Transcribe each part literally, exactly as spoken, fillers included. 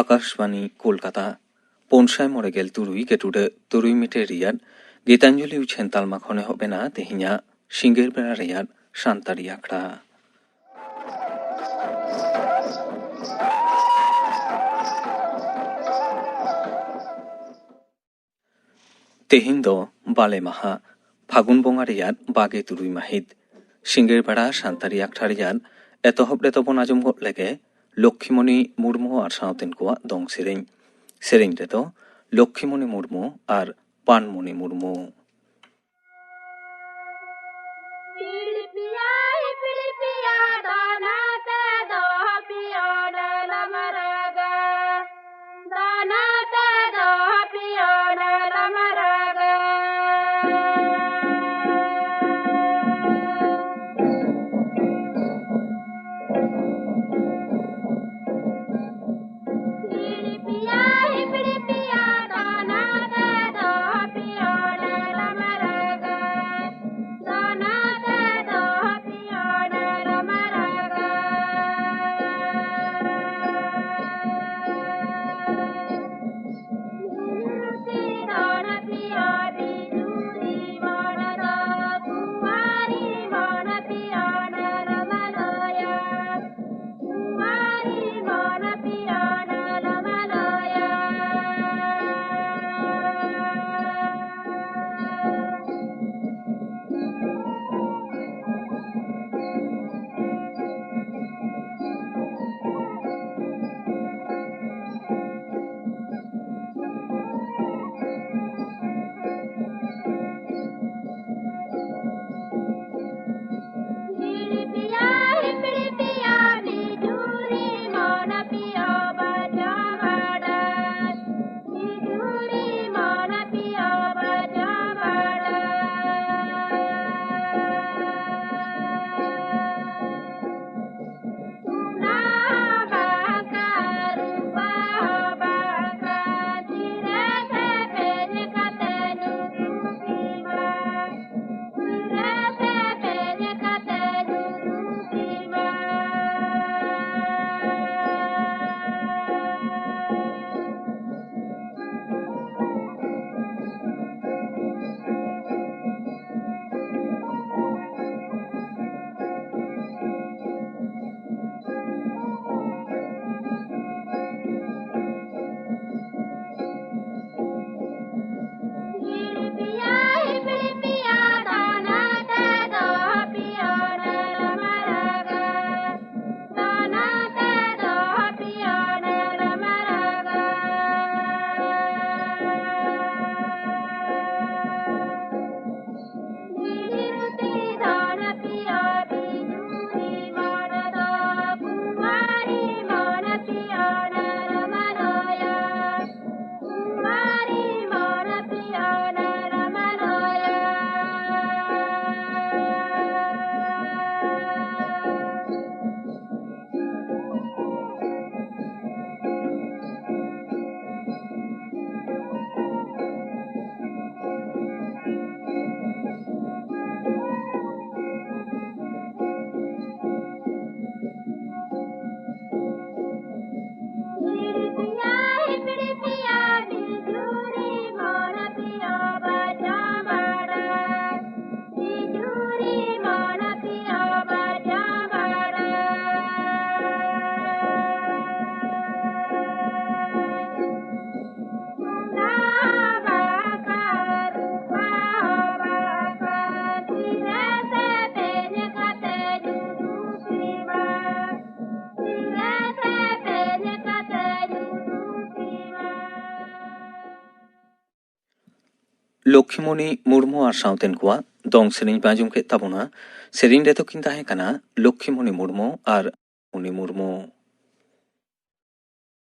ᱟᱠᱟᱥᱵᱟᱱᱤ ᱠᱳᱞᱠᱟᱛᱟ᱾ ᱯᱩᱱ ᱥᱟᱭ ᱢᱚᱬᱮ ᱜᱮᱞ ᱛᱩᱨᱩᱭ ᱜᱮᱴᱩᱰᱟᱹ ᱛᱩᱨᱩᱭ ᱢᱤᱴᱟᱨ ᱨᱮᱭᱟᱜ ᱜᱤᱛᱟᱧᱡᱚᱞᱤ ᱩᱪᱷᱟᱹᱱ ᱛᱟᱞᱢᱟ ᱠᱷᱚᱱ ᱮᱦᱚᱵ ᱮᱱᱟ ᱛᱮᱦᱮᱧᱟᱜ ᱥᱤᱸᱜᱟᱹᱲ ᱵᱮᱲᱟ ᱨᱮᱭᱟᱜ ᱥᱟᱱᱛᱟᱲᱤ ᱟᱠᱷᱲᱟ᱾ ᱛᱮᱦᱮᱧ ᱫᱚ ᱵᱟᱞᱮ ᱢᱟᱦᱟ, ᱯᱷᱟᱹᱜᱩᱱ ᱵᱚᱸᱜᱟ ᱨᱮᱭᱟᱜ ᱵᱟᱜᱮ ᱛᱩᱨᱩᱭ ᱢᱟᱹᱦᱤᱛ᱾ ᱥᱤᱸᱜᱟᱹᱲ ᱵᱮᱲᱟ ᱥᱟᱱᱛᱟᱲᱤ ᱟᱠᱷᱲᱟ ᱨᱮᱭᱟᱜ ᱮᱛᱚᱦᱚᱵ ᱨᱮᱫᱚ ᱵᱚᱱ ᱟᱸᱡᱚᱢ ᱜᱚᱫ ᱞᱮᱜᱮ ᱞᱚᱠᱠᱷᱤᱢᱚᱱᱤ ᱢᱩᱨᱢᱩ ᱟᱨ ᱥᱟᱶᱛᱮᱱ ᱠᱚᱣᱟᱜ ᱫᱚᱝ ᱥᱮᱨᱮᱧ᱾ ᱥᱮᱨᱮᱧ ᱨᱮᱫᱚ ᱞᱚᱠᱠᱷᱤᱢᱚᱱᱤ ᱢᱩᱨᱢᱩ ᱟᱨ ᱯᱟᱱᱢᱩᱱᱤ ᱢᱩᱨᱢᱩ᱾ ᱞᱚᱠᱠᱷᱤᱢᱚᱱᱤ ᱢᱩᱨᱢᱩ ᱟᱨ ᱥᱟᱶᱛᱮᱱ ᱠᱚᱣᱟᱜ ᱫᱚᱝ ᱥᱮᱨᱮᱧ ᱯᱮ ᱟᱸᱡᱚᱢ ᱠᱮᱫ ᱛᱟᱵᱚᱱᱟ᱾ ᱥᱮᱨᱮᱧ ᱨᱮᱫᱚ ᱠᱤᱱ ᱛᱟᱦᱮᱸ ᱠᱟᱱᱟ ᱞᱚᱠᱠᱷᱤᱢᱚᱱᱤ ᱢᱩᱨᱢᱩ ᱟᱨ ᱢᱩᱱᱤ ᱢᱩᱨᱢᱩ᱾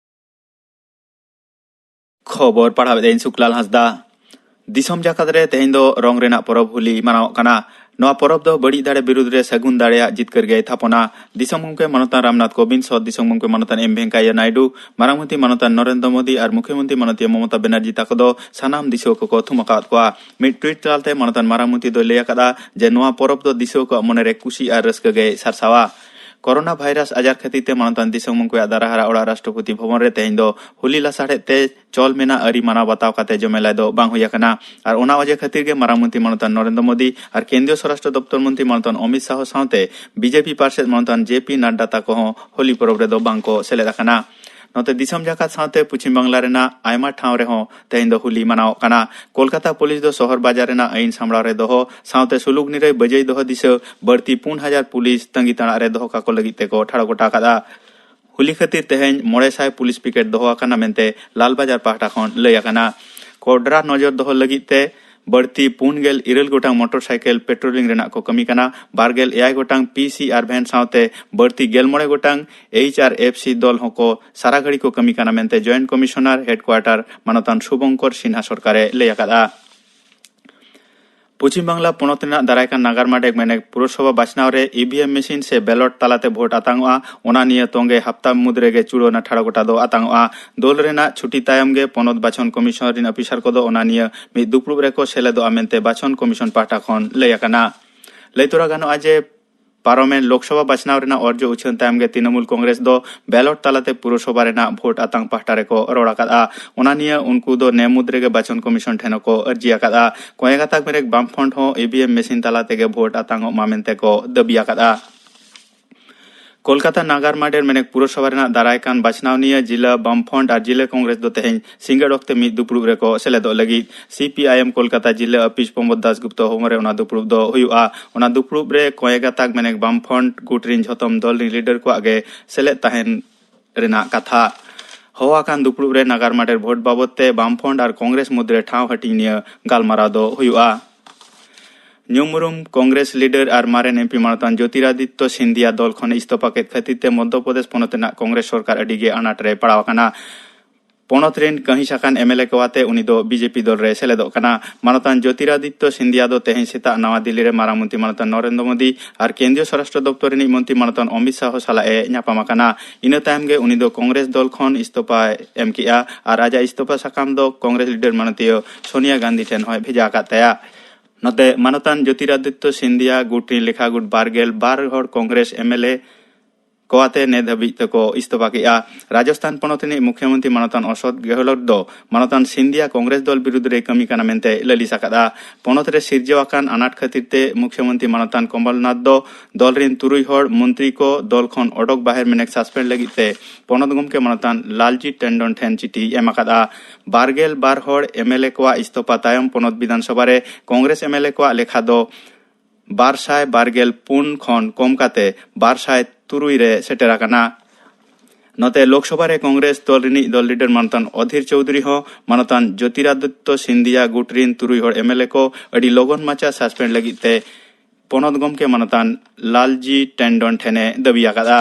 ᱠᱷᱚᱵᱚᱨ ᱯᱟᱲᱦᱟᱣᱮᱫᱟᱹᱧ ᱥᱩᱠᱞᱟᱞ ᱦᱟᱸᱥᱫᱟ᱾ ᱫᱤᱥᱚᱢ ᱡᱟᱠᱟᱛ ᱨᱮ ᱛᱮᱦᱮᱧ ᱫᱚ ᱨᱚᱝ ᱨᱮᱱᱟᱜ ᱯᱚᱨᱚᱵᱽ ᱦᱳᱞᱤ ᱢᱟᱱᱟᱣᱚᱜ ᱠᱟᱱᱟ᱾ ᱱᱚᱣᱟ ᱯᱚᱨᱚᱵᱽ ᱫᱚ ᱵᱟᱹᱲᱤᱡ ᱫᱟᱲᱮ ᱵᱤᱨᱩᱫᱽ ᱨᱮ ᱥᱟᱹᱜᱩᱱ ᱫᱟᱲᱮᱭᱟᱜ ᱡᱤᱛᱠᱟᱹᱨ ᱜᱮᱭ ᱛᱷᱟᱯᱚᱱᱟ᱾ ᱫᱤᱥᱚᱢ ᱜᱚᱢᱠᱮ ᱢᱟᱱᱚᱛᱟᱱ ᱨᱟᱢᱱᱟᱛᱷ ᱠᱳᱵᱤᱱᱫᱽ, ᱥᱚᱛ ᱫᱤᱥᱚᱢ ᱜᱚᱢᱠᱮ ᱢᱟᱱᱚᱛᱟᱱ ᱮᱢ ᱵᱷᱮᱝᱠᱟᱭᱟ ᱱᱟᱭᱰᱩ, ᱢᱟᱨᱟᱝ ᱢᱚᱱᱛᱨᱤ ᱢᱟᱱᱚᱛᱟᱱ ᱱᱚᱨᱮᱱᱫᱨᱚ ᱢᱳᱫᱤ ᱟᱨ ᱢᱩᱠᱷᱭᱚᱢᱚᱱᱛᱨᱤ ᱢᱟᱱᱚᱛᱤᱭᱟᱹ ᱢᱚᱢᱚᱛᱟ ᱵᱮᱱᱟᱨᱡᱤ ᱛᱟᱠᱚ ᱫᱚ ᱥᱟᱱᱟᱢ ᱫᱤᱥᱩᱣᱟᱹ ᱠᱚᱠᱚ ᱛᱷᱩᱢ ᱟᱠᱟᱫ ᱠᱚᱣᱟ᱾ ᱢᱤᱫ ᱴᱩᱭᱤᱴ ᱛᱟᱞᱟᱛᱮ ᱢᱟᱱᱚᱛᱟᱱ ᱢᱟᱨᱟᱝ ᱢᱚᱱᱛᱨᱤ ᱫᱚᱭ ᱞᱟᱹᱭ ᱟᱠᱟᱫᱼᱟ ᱡᱮ ᱱᱚᱣᱟ ᱯᱚᱨᱚᱵᱽ ᱫᱚ ᱫᱤᱥᱩᱣᱟᱹ ᱠᱚᱣᱟᱜ ᱢᱚᱱᱮᱨᱮ ᱠᱩᱥᱤ ᱟᱨ ᱨᱟᱹᱥᱠᱟᱹ ᱜᱮᱭ ᱥᱟᱨᱥᱟᱣᱟ᱾ ᱠᱳᱨᱳᱱᱟ ᱵᱷᱟᱭᱨᱟᱥ ᱟᱡᱟᱨ ᱠᱷᱟᱹᱛᱤᱨ ᱛᱮ ᱢᱟᱱᱚᱛᱟᱱ ᱫᱤᱥᱚᱢ ᱜᱚᱢᱠᱮᱭᱟᱜ ᱫᱟᱨᱟᱦᱟᱨᱟ ᱚᱲᱟᱜ ᱨᱟᱥᱴᱨᱚᱯᱚᱛᱤ ᱵᱷᱚᱵᱚᱱ ᱨᱮ ᱛᱮᱦᱮᱧ ᱫᱚ ᱦᱳᱞᱤ ᱞᱟᱥᱟᱲᱦᱮᱫ ᱛᱮ ᱪᱚᱞ ᱢᱮᱱᱟᱜ ᱟᱹᱨᱤ ᱢᱟᱱᱟᱣ ᱵᱟᱛᱟᱣ ᱠᱟᱛᱮ ᱡᱚᱢᱮᱞᱟᱭ ᱫᱚ ᱵᱟᱝ ᱦᱩᱭ ᱟᱠᱟᱱᱟ᱾ ᱟᱨ ᱚᱱᱟ ᱚᱡᱮ ᱠᱷᱟᱹᱛᱤᱨ ᱜᱮ ᱢᱟᱨᱟᱝ ᱢᱚᱱᱛᱨᱤ ᱢᱟᱱᱚᱛᱟᱱ ᱱᱚᱨᱮᱱᱫᱨᱚ ᱢᱳᱫᱤ ᱟᱨ ᱠᱮᱱᱫᱨᱤᱭᱚ ᱥᱚᱨᱟᱥᱴᱨᱚ ᱫᱚᱯᱛᱚᱨ ᱢᱚᱱᱛᱨᱤ ᱢᱟᱱᱚᱛᱟᱱ ᱚᱢᱤᱛ ᱥᱟᱦᱚ ᱥᱟᱶᱛᱮ ᱵᱤᱡᱮᱯᱤ ᱯᱟᱨᱥᱮᱫ ᱢᱟᱱᱚᱛᱟᱱ ᱡᱮ ᱯᱤ ᱱᱟᱰᱰᱟ ᱛᱟᱠᱚ ᱦᱚᱸ ᱦᱳᱞᱤ ᱯᱚᱨᱚᱵᱽ ᱨᱮᱫᱚ ᱵᱟᱝ ᱠᱚ ᱥᱮᱞᱮᱫ ᱟᱠᱟᱱᱟ᱾ ᱱᱚᱛᱮ ᱫᱤᱥᱚᱢ ᱡᱟᱠᱟᱛ ᱥᱟᱶᱛᱮ ᱯᱚᱪᱷᱤᱢ ᱵᱟᱝᱞᱟ ᱨᱮᱱᱟᱜ ᱟᱭᱢᱟ ᱴᱷᱟᱶ ᱨᱮᱦᱚᱸ ᱛᱮᱦᱮᱧ ᱫᱚ ᱦᱳᱞᱤ ᱢᱟᱱᱟᱣᱚᱜ ᱠᱟᱱᱟ᱾ ᱠᱳᱞᱠᱟᱛᱟ ᱯᱩᱞᱤᱥ ᱫᱚ ᱥᱚᱦᱚᱨ ᱵᱟᱡᱟᱨ ᱨᱮᱱᱟᱜ ᱟᱹᱭᱤᱱ ᱥᱟᱢᱵᱲᱟᱣ ᱨᱮ ᱫᱚᱦᱚ ᱥᱟᱶᱛᱮ ᱥᱩᱞᱩᱠ ᱱᱤᱨᱟᱹᱭ ᱵᱟᱹᱡᱟᱹᱭ ᱫᱚᱦᱚ ᱫᱤᱥᱟᱹ ᱵᱟᱹᱲᱛᱤ ᱯᱩᱱ ᱦᱟᱡᱟᱨ ᱯᱩᱞᱤᱥ ᱛᱟᱺᱜᱤ ᱛᱟᱲᱟᱜ ᱨᱮ ᱫᱚᱦᱚ ᱠᱟᱠᱚ ᱞᱟᱹᱜᱤᱫ ᱛᱮᱠᱚ ᱴᱷᱟᱲᱚ ᱜᱚᱴᱟ ᱟᱠᱟᱫᱼᱟ᱾ ᱦᱳᱞᱤ ᱠᱷᱟᱹᱛᱤᱨ ᱛᱮᱦᱮᱧ ᱢᱚᱬᱮ ᱥᱟᱭ ᱯᱩᱞᱤᱥ ᱯᱤᱠᱮᱴ ᱫᱚᱦᱚ ᱟᱠᱟᱱᱟ ᱢᱮᱱᱛᱮ ᱞᱟᱞᱵᱟᱡᱟᱨ ᱯᱟᱦᱴᱟ ᱠᱷᱚᱱ ᱞᱟᱹᱭ ᱟᱠᱟᱱᱟ᱾ ᱠᱚᱰᱨᱟ ᱱᱚᱡᱚᱨ ᱫᱚᱦᱚ ᱞᱟᱹᱜᱤᱫ ᱛᱮ ᱵᱟᱹᱲᱛᱤ ᱯᱩᱱ ᱜᱮᱞ ᱤᱨᱟᱹᱞ ᱜᱚᱴᱟᱝ ᱢᱚᱴᱚᱨ ᱥᱟᱭᱠᱮᱞ ᱯᱮᱴᱨᱳᱞᱤᱝ ᱨᱮᱱᱟᱜ ᱠᱚ ᱠᱟᱹᱢᱤ ᱠᱟᱱᱟ᱾ ᱵᱟᱨ ᱜᱮᱞ ᱮᱭᱟᱭ ᱜᱚᱴᱟᱝ ᱯᱤ ᱥᱤ ᱟᱨ ᱵᱷᱮᱱ ᱥᱟᱶᱛᱮ ᱵᱟᱹᱲᱛᱤ ᱜᱮᱞ ᱢᱚᱬᱮ ᱜᱚᱴᱟᱝ ᱮᱭᱤᱪ ᱟᱨ ᱮᱯᱷ ᱥᱤ ᱫᱚᱞ ᱦᱚᱸᱠᱚ ᱥᱟᱨᱟ ᱜᱷᱟᱹᱲᱤ ᱠᱚ ᱠᱟᱹᱢᱤ ᱠᱟᱱᱟ ᱢᱮᱱᱛᱮ ᱡᱚᱭᱮᱱᱴ ᱠᱚᱢᱤᱥᱚᱱᱟᱨ ᱦᱮᱰᱠᱩᱣᱟᱴᱟᱨ ᱢᱟᱱᱚᱛᱟᱱ ᱥᱩᱵᱚᱝᱠᱚᱨ ᱥᱤᱱᱦᱟ ᱥᱚᱨᱠᱟᱨᱮ ᱞᱟᱹᱭ ᱟᱠᱟᱫᱼᱟ᱾ ᱯᱚᱪᱷᱤᱢ ᱵᱟᱝᱞᱟ ᱯᱚᱱᱚᱛ ᱨᱮᱱᱟᱜ ᱫᱟᱨᱟᱭ ᱠᱟᱱ ᱱᱟᱜᱟᱨ ᱢᱟᱰᱮᱠ ᱢᱮᱱᱮᱠ ᱯᱩᱨᱚᱥᱚᱵᱷᱟ ᱵᱟᱪᱷᱱᱟᱣ ᱨᱮ ᱤ ᱵᱷᱤ ᱮᱢ ᱢᱮᱥᱤᱱ ᱥᱮ ᱵᱮᱞᱚᱴ ᱛᱟᱞᱟᱛᱮ ᱵᱷᱳᱴ ᱟᱛᱟᱝᱚᱜᱼᱟ᱾ ᱚᱱᱟ ᱱᱤᱭᱟᱹ ᱛᱚᱝᱜᱮ ᱦᱟᱯᱛᱟ ᱢᱩᱫᱽ ᱨᱮᱜᱮ ᱪᱩᱲᱟᱹᱣᱱᱟ ᱴᱷᱟᱲᱚ ᱜᱚᱴᱟ ᱫᱚ ᱟᱛᱟᱝᱚᱜᱼᱟ᱾ ᱫᱚᱞ ᱨᱮᱱᱟᱜ ᱪᱷᱩᱴᱤ ᱛᱟᱭᱚᱢ ᱜᱮ ᱯᱚᱱᱚᱛ ᱵᱟᱪᱷᱚᱱ ᱠᱚᱢᱤᱥᱚᱱ ᱨᱤᱱ ᱚᱯᱷᱤᱥᱟᱨ ᱠᱚᱫᱚ ᱚᱱᱟ ᱱᱤᱭᱟᱹ ᱢᱤᱫ ᱫᱩᱯᱲᱩᱵ ᱨᱮᱠᱚ ᱥᱮᱞᱮᱫᱚᱜᱼᱟ ᱢᱮᱱᱛᱮ ᱵᱟᱪᱷᱚᱱ ᱠᱚᱢᱤᱥᱚᱱ ᱯᱟᱦᱴᱟ ᱠᱷᱚᱱ ᱞᱟᱹᱭ ᱟᱠᱟᱱᱟ᱾ ᱞᱟᱹᱭ ᱛᱚᱨᱟ ᱜᱟᱱᱚᱜᱼᱟ ᱡᱮ ᱯᱟᱨᱚᱢᱮᱱ ᱞᱳᱠᱥᱚᱵᱷᱟ ᱵᱟᱪᱷᱱᱟᱣ ᱨᱮᱱᱟᱜ ᱚᱨᱡᱚ ᱩᱪᱷᱟᱹᱱ ᱛᱟᱭᱚᱢ ᱜᱮ ᱛᱨᱤᱱᱚᱢᱩᱞ ᱠᱚᱝᱜᱨᱮᱥ ᱫᱚ ᱵᱮᱞᱚᱴ ᱛᱟᱞᱟᱛᱮ ᱯᱩᱨᱚᱥᱚᱵᱷᱟ ᱨᱮᱱᱟᱜ ᱵᱷᱳᱴ ᱟᱛᱟᱝ ᱯᱟᱦᱴᱟ ᱨᱮᱠᱚ ᱨᱚᱲ ᱟᱠᱟᱫᱼᱟ᱾ ᱚᱱᱟ ᱱᱤᱭᱟᱹ ᱩᱱᱠᱩ ᱫᱚ ᱱᱮ ᱢᱩᱫᱽ ᱨᱮᱜᱮ ᱵᱟᱪᱷᱚᱱ ᱠᱚᱢᱤᱥᱚᱱ ᱴᱷᱮᱱ ᱦᱚᱸᱠᱚ ᱟᱹᱨᱡᱤ ᱟᱠᱟᱫᱼᱟ᱾ ᱠᱚᱭᱮ ᱜᱟᱛᱟᱠ ᱢᱮᱨᱮᱠ ᱵᱟᱢᱯᱷᱨᱚᱱᱴ ᱦᱚᱸ ᱤ ᱵᱷᱤ ᱮᱢ ᱢᱮᱥᱤᱱ ᱛᱟᱞᱟ ᱛᱮᱜᱮ ᱵᱷᱳᱴ ᱟᱛᱟᱝ ᱚᱜ ᱢᱟ ᱢᱮᱱᱛᱮ ᱠᱚ ᱫᱟᱹᱵᱤ ᱟᱠᱟᱫᱼᱟ᱾ ᱠᱳᱞᱠᱟᱛᱟ ᱱᱟᱜᱟᱨ ᱢᱟᱰᱮᱨ ᱢᱮᱱᱮᱠ ᱯᱩᱨᱚᱥᱚᱵᱷᱟ ᱨᱮᱱᱟᱜ ᱫᱟᱨᱟᱭ ᱠᱟᱱ ᱵᱟᱪᱷᱱᱟᱣ ᱱᱤᱭᱟᱹ ᱡᱤᱞᱟ ᱵᱟᱢᱯᱷᱨᱚᱱᱴ ᱟᱨ ᱡᱤᱞᱟ ᱠᱚᱝᱜᱨᱮᱥ ᱫᱚ ᱛᱮᱦᱮᱧ ᱥᱤᱸᱜᱟᱹᱲ ᱚᱠᱛᱮ ᱢᱤᱫ ᱫᱩᱯᱲᱩᱵ ᱨᱮᱠᱚ ᱥᱮᱞᱮᱫᱚᱜ ᱞᱟᱹᱜᱤᱫ ᱥᱤ ᱯᱤ ᱟᱭ ᱮᱢ ᱠᱳᱞᱠᱟᱛᱟ ᱡᱤᱞᱟ ᱟᱹᱯᱤᱥ ᱯᱨᱚᱢᱳᱫ ᱫᱟᱥ ᱜᱩᱯᱛᱟ ᱦᱚᱢᱚᱨ ᱨᱮ ᱚᱱᱟ ᱫᱩᱯᱲᱩᱵ ᱫᱚ ᱦᱩᱭᱩᱜᱼᱟ᱾ ᱚᱱᱟ ᱫᱩᱯᱲᱩᱵ ᱨᱮ ᱠᱚᱭᱮ ᱜᱟᱛᱟᱠ ᱢᱮᱱᱮᱠ ᱵᱟᱢᱯᱷᱨᱚᱱᱴ ᱜᱩᱴ ᱨᱤᱱ ᱡᱷᱚᱛᱚᱢ ᱫᱚᱞ ᱨᱤᱱ ᱞᱤᱰᱟᱨ ᱠᱚᱣᱟᱜ ᱜᱮ ᱥᱮᱞᱮᱫ ᱛᱟᱦᱮᱱ ᱨᱮᱱᱟᱜ ᱠᱟᱛᱷᱟ᱾ ᱦᱚᱦᱚ ᱟᱠᱟᱱ ᱫᱩᱯᱲᱩᱵ ᱨᱮ ᱱᱟᱜᱟᱨ ᱢᱟᱰᱮᱨ ᱵᱷᱳᱴ ᱵᱟᱵᱚᱫ ᱛᱮ ᱵᱟᱢᱯᱷᱨᱚᱱᱴ ᱟᱨ ᱠᱚᱝᱜᱨᱮᱥ ᱢᱩᱫᱽᱨᱮ ᱴᱷᱟᱶ ᱦᱟᱹᱴᱤᱧ ᱱᱤᱭᱟᱹ ᱜᱟᱞᱢᱟᱨᱟᱣ ᱫᱚ ᱦᱩᱭᱩᱜᱼᱟ᱾ ᱧᱩᱢᱩᱨᱩᱢ ᱠᱚᱝᱜᱨᱮᱥ ᱞᱤᱰᱟᱨ ᱟᱨ ᱢᱟᱨᱮᱱ ᱮᱢᱯᱤ ᱢᱟᱱᱚᱛᱟᱱ ᱡᱳᱛᱤᱨᱟᱫᱤᱛᱭᱚ ᱥᱤᱱᱫᱷᱤᱭᱟ ᱫᱚᱞ ᱠᱷᱚᱱ ᱤᱥᱛᱚᱯᱷᱟ ᱠᱮᱫ ᱠᱷᱟᱹᱛᱤᱨ ᱛᱮ ᱢᱚᱫᱽᱫᱷᱚ ᱯᱨᱚᱫᱮᱥ ᱯᱚᱱᱚᱛ ᱨᱮᱱᱟᱜ ᱠᱚᱝᱜᱨᱮᱥ ᱥᱚᱨᱠᱟᱨ ᱟᱹᱰᱤ ᱜᱮ ᱟᱱᱟᱴ ᱨᱮ ᱯᱟᱲᱟᱣ ᱟᱠᱟᱱᱟ᱾ ᱯᱚᱱᱚᱛ ᱨᱮᱱ ᱠᱟᱹᱦᱤᱥ ᱟᱠᱟᱱ ᱮᱢᱮᱞᱮ ᱠᱚ ᱟᱛᱮ ᱩᱱᱤ ᱫᱚ ᱵᱤᱡᱮᱯᱤ ᱫᱚᱞ ᱨᱮ ᱥᱮᱞᱮᱫᱚᱜ ᱠᱟᱱᱟ᱾ ᱢᱟᱱᱚᱛᱟᱱ ᱡᱳᱛᱤᱨᱟᱫᱤᱛᱭᱚ ᱥᱤᱱᱫᱷᱤᱭᱟ ᱫᱚ ᱛᱮᱦᱮᱧ ᱥᱮᱛᱟᱜ ᱱᱟᱣᱟ ᱫᱤᱞᱞᱤ ᱨᱮ ᱢᱟᱨᱟᱝ ᱢᱚᱱᱛᱨᱤ ᱢᱟᱱᱚᱛᱟᱱ ᱱᱚᱨᱮᱱᱫᱨᱚ ᱢᱳᱫᱤ ᱟᱨ ᱠᱮᱱᱫᱨᱤᱭᱚ ᱥᱚᱨᱟᱥᱴᱨᱚ ᱫᱚᱯᱛᱚᱨ ᱨᱤᱱᱤᱡ ᱢᱚᱱᱛᱨᱤ ᱢᱟᱱᱚᱛᱟᱱ ᱚᱢᱤᱛ ᱥᱟᱦᱚ ᱥᱟᱞᱟᱜ ᱮ ᱧᱟᱯᱟᱢ ᱟᱠᱟᱱᱟ᱾ ᱤᱱᱟᱹ ᱛᱟᱭᱚᱢ ᱜᱮ ᱩᱱᱤ ᱫᱚ ᱠᱚᱝᱜᱨᱮᱥ ᱫᱚᱞ ᱠᱷᱚᱱ ᱤᱥᱛᱚᱯᱷᱟᱭ ᱮᱢ ᱠᱮᱜᱼᱟ ᱟᱨ ᱟᱡᱟᱜ ᱤᱥᱛᱚᱯᱷᱟ ᱥᱟᱠᱟᱢ ᱫᱚ ᱠᱚᱝᱜᱨᱮᱥ ᱞᱤᱰᱟᱨ ᱢᱟᱱᱚᱛᱤᱭᱟᱹ ᱥᱳᱱᱤᱭᱟ ᱜᱟᱱᱫᱷᱤ ᱴᱷᱮᱱ ᱦᱚᱸᱭ ᱵᱷᱮᱡᱟ ᱟᱠᱟᱫ ᱛᱟᱭᱟ᱾ ᱱᱚᱛᱮ ᱢᱟᱱᱚᱛᱟᱱ ᱡᱳᱛᱤᱨᱟᱫᱤᱛᱭᱚ ᱥᱤᱱᱫᱷᱤᱭᱟ ᱜᱩᱴ ᱨᱤᱱ ᱞᱮᱠᱷᱟ ᱜᱩᱴ ᱵᱟᱨ ᱜᱮᱞ ᱵᱟᱨ ᱦᱚᱲ ᱠᱚᱝᱜᱨᱮᱥ ᱮᱢᱮᱞᱮ ᱠᱚ ᱟᱛᱮ ᱱᱮ ᱫᱷᱟᱹᱵᱤᱡ ᱛᱮᱠᱚ ᱤᱥᱛᱚᱯᱷᱟ ᱠᱮᱜᱼᱟ᱾ ᱨᱟᱡᱚᱥᱛᱷᱟᱱ ᱯᱚᱱᱚᱛ ᱨᱤᱱᱤᱡ ᱢᱩᱠᱷᱭᱚᱢᱚᱱᱛᱨᱤ ᱢᱟᱱᱚᱛᱟᱱ ᱚᱥᱳᱠ ᱜᱮᱦᱞᱚᱴ ᱫᱚ ᱢᱟᱱᱚᱛᱟᱱ ᱥᱤᱱᱫᱷᱤᱭᱟ ᱠᱚᱝᱜᱨᱮᱥ ᱫᱚᱞ ᱵᱤᱨᱩᱫᱷ ᱨᱮ ᱠᱟᱹᱢᱤ ᱠᱟᱱᱟ ᱢᱮᱱᱛᱮ ᱞᱟᱹᱞᱤᱥ ᱟᱠᱟᱫᱼᱟ᱾ ᱯᱚᱱᱚᱛ ᱨᱮ ᱥᱤᱨᱡᱟᱹᱣ ᱟᱠᱟᱱ ᱟᱱᱟᱴ ᱠᱷᱟᱹᱛᱤᱨ ᱛᱮ ᱢᱩᱠᱷᱭᱚᱢᱚᱱᱛᱨᱤ ᱢᱟᱱᱚᱛᱟᱱ ᱠᱚᱢᱚᱞᱱᱟᱛᱷ ᱫᱚ ᱫᱚᱞ ᱨᱤᱱ ᱛᱩᱨᱩᱭ ᱦᱚᱲ ᱢᱚᱱᱛᱨᱤ ᱠᱚ ᱫᱚᱞ ᱠᱷᱚᱱ ᱚᱰᱚᱠ ᱵᱟᱦᱮᱨ ᱢᱮᱱᱮᱠ ᱥᱟᱥᱯᱮᱱᱰ ᱞᱟᱹᱜᱤᱫ ᱛᱮ ᱯᱚᱱᱚᱛ ᱜᱚᱢᱠᱮ ᱢᱟᱱᱚᱛᱟᱱ ᱞᱟᱞᱡᱤ ᱴᱮᱱᱰᱚᱱ ᱴᱷᱮᱱ ᱪᱤᱴᱷᱤᱭ ᱮᱢ ᱟᱠᱟᱫᱼᱟ᱾ ᱵᱟᱨ ᱜᱮᱞ ᱵᱟᱨ ᱦᱚᱲ ᱮᱢᱮᱞᱮ ᱠᱚᱣᱟᱜ ᱤᱥᱛᱚᱯᱷᱟ ᱛᱟᱭᱚᱢ ᱯᱚᱱᱚᱛ ᱵᱤᱫᱷᱟᱱ ᱥᱚᱵᱷᱟ ᱨᱮ ᱠᱚᱝᱜᱨᱮᱥ ᱮᱢᱮᱞᱮ ᱠᱚᱣᱟᱜ ᱞᱮᱠᱷᱟ ᱫᱚ ᱵᱟᱨ ᱥᱟᱭ ᱵᱟᱨ ᱜᱮᱞ ᱯᱩᱱ ᱠᱷᱚᱱ ᱠᱚᱢ ᱠᱟᱛᱮ ᱵᱟᱨ ᱥᱟᱭ ᱛᱩᱨᱩᱭ ᱨᱮ ᱥᱮᱴᱮᱨ ᱟᱠᱟᱱᱟ᱾ ᱱᱚᱛᱮ ᱞᱳᱠᱥᱚᱵᱷᱟ ᱨᱮ ᱠᱚᱝᱜᱨᱮᱥ ᱫᱚᱞ ᱨᱤᱱᱤᱡ ᱫᱚᱞ ᱞᱤᱰᱟᱨ ᱢᱟᱱᱚᱛᱟᱱ ᱚᱫᱷᱤᱨ ᱪᱳᱣᱫᱷᱩᱨᱤ ᱦᱚᱸ ᱢᱟᱱᱚᱛᱟᱱ ᱡᱳᱛᱤᱨᱟᱫᱤᱛᱭᱚ ᱥᱤᱱᱫᱷᱤᱭᱟ ᱜᱩᱴ ᱨᱤᱱ ᱛᱩᱨᱩᱭ ᱦᱚᱲ ᱮᱢᱮᱞᱮ ᱠᱚ ᱟᱹᱰᱤ ᱞᱚᱜᱚᱱ ᱢᱟᱪᱷᱟ ᱥᱟᱥᱯᱮᱱᱰ ᱞᱟᱹᱜᱤᱫ ᱛᱮ ᱯᱚᱱᱚᱛ ᱜᱚᱢᱠᱮ ᱢᱟᱱᱚᱛᱟᱱ ᱞᱟᱞᱡᱤ ᱴᱮᱱᱰᱚᱱ ᱴᱷᱮᱱᱮ ᱫᱟᱹᱵᱤ ᱟᱠᱟᱫᱼᱟ᱾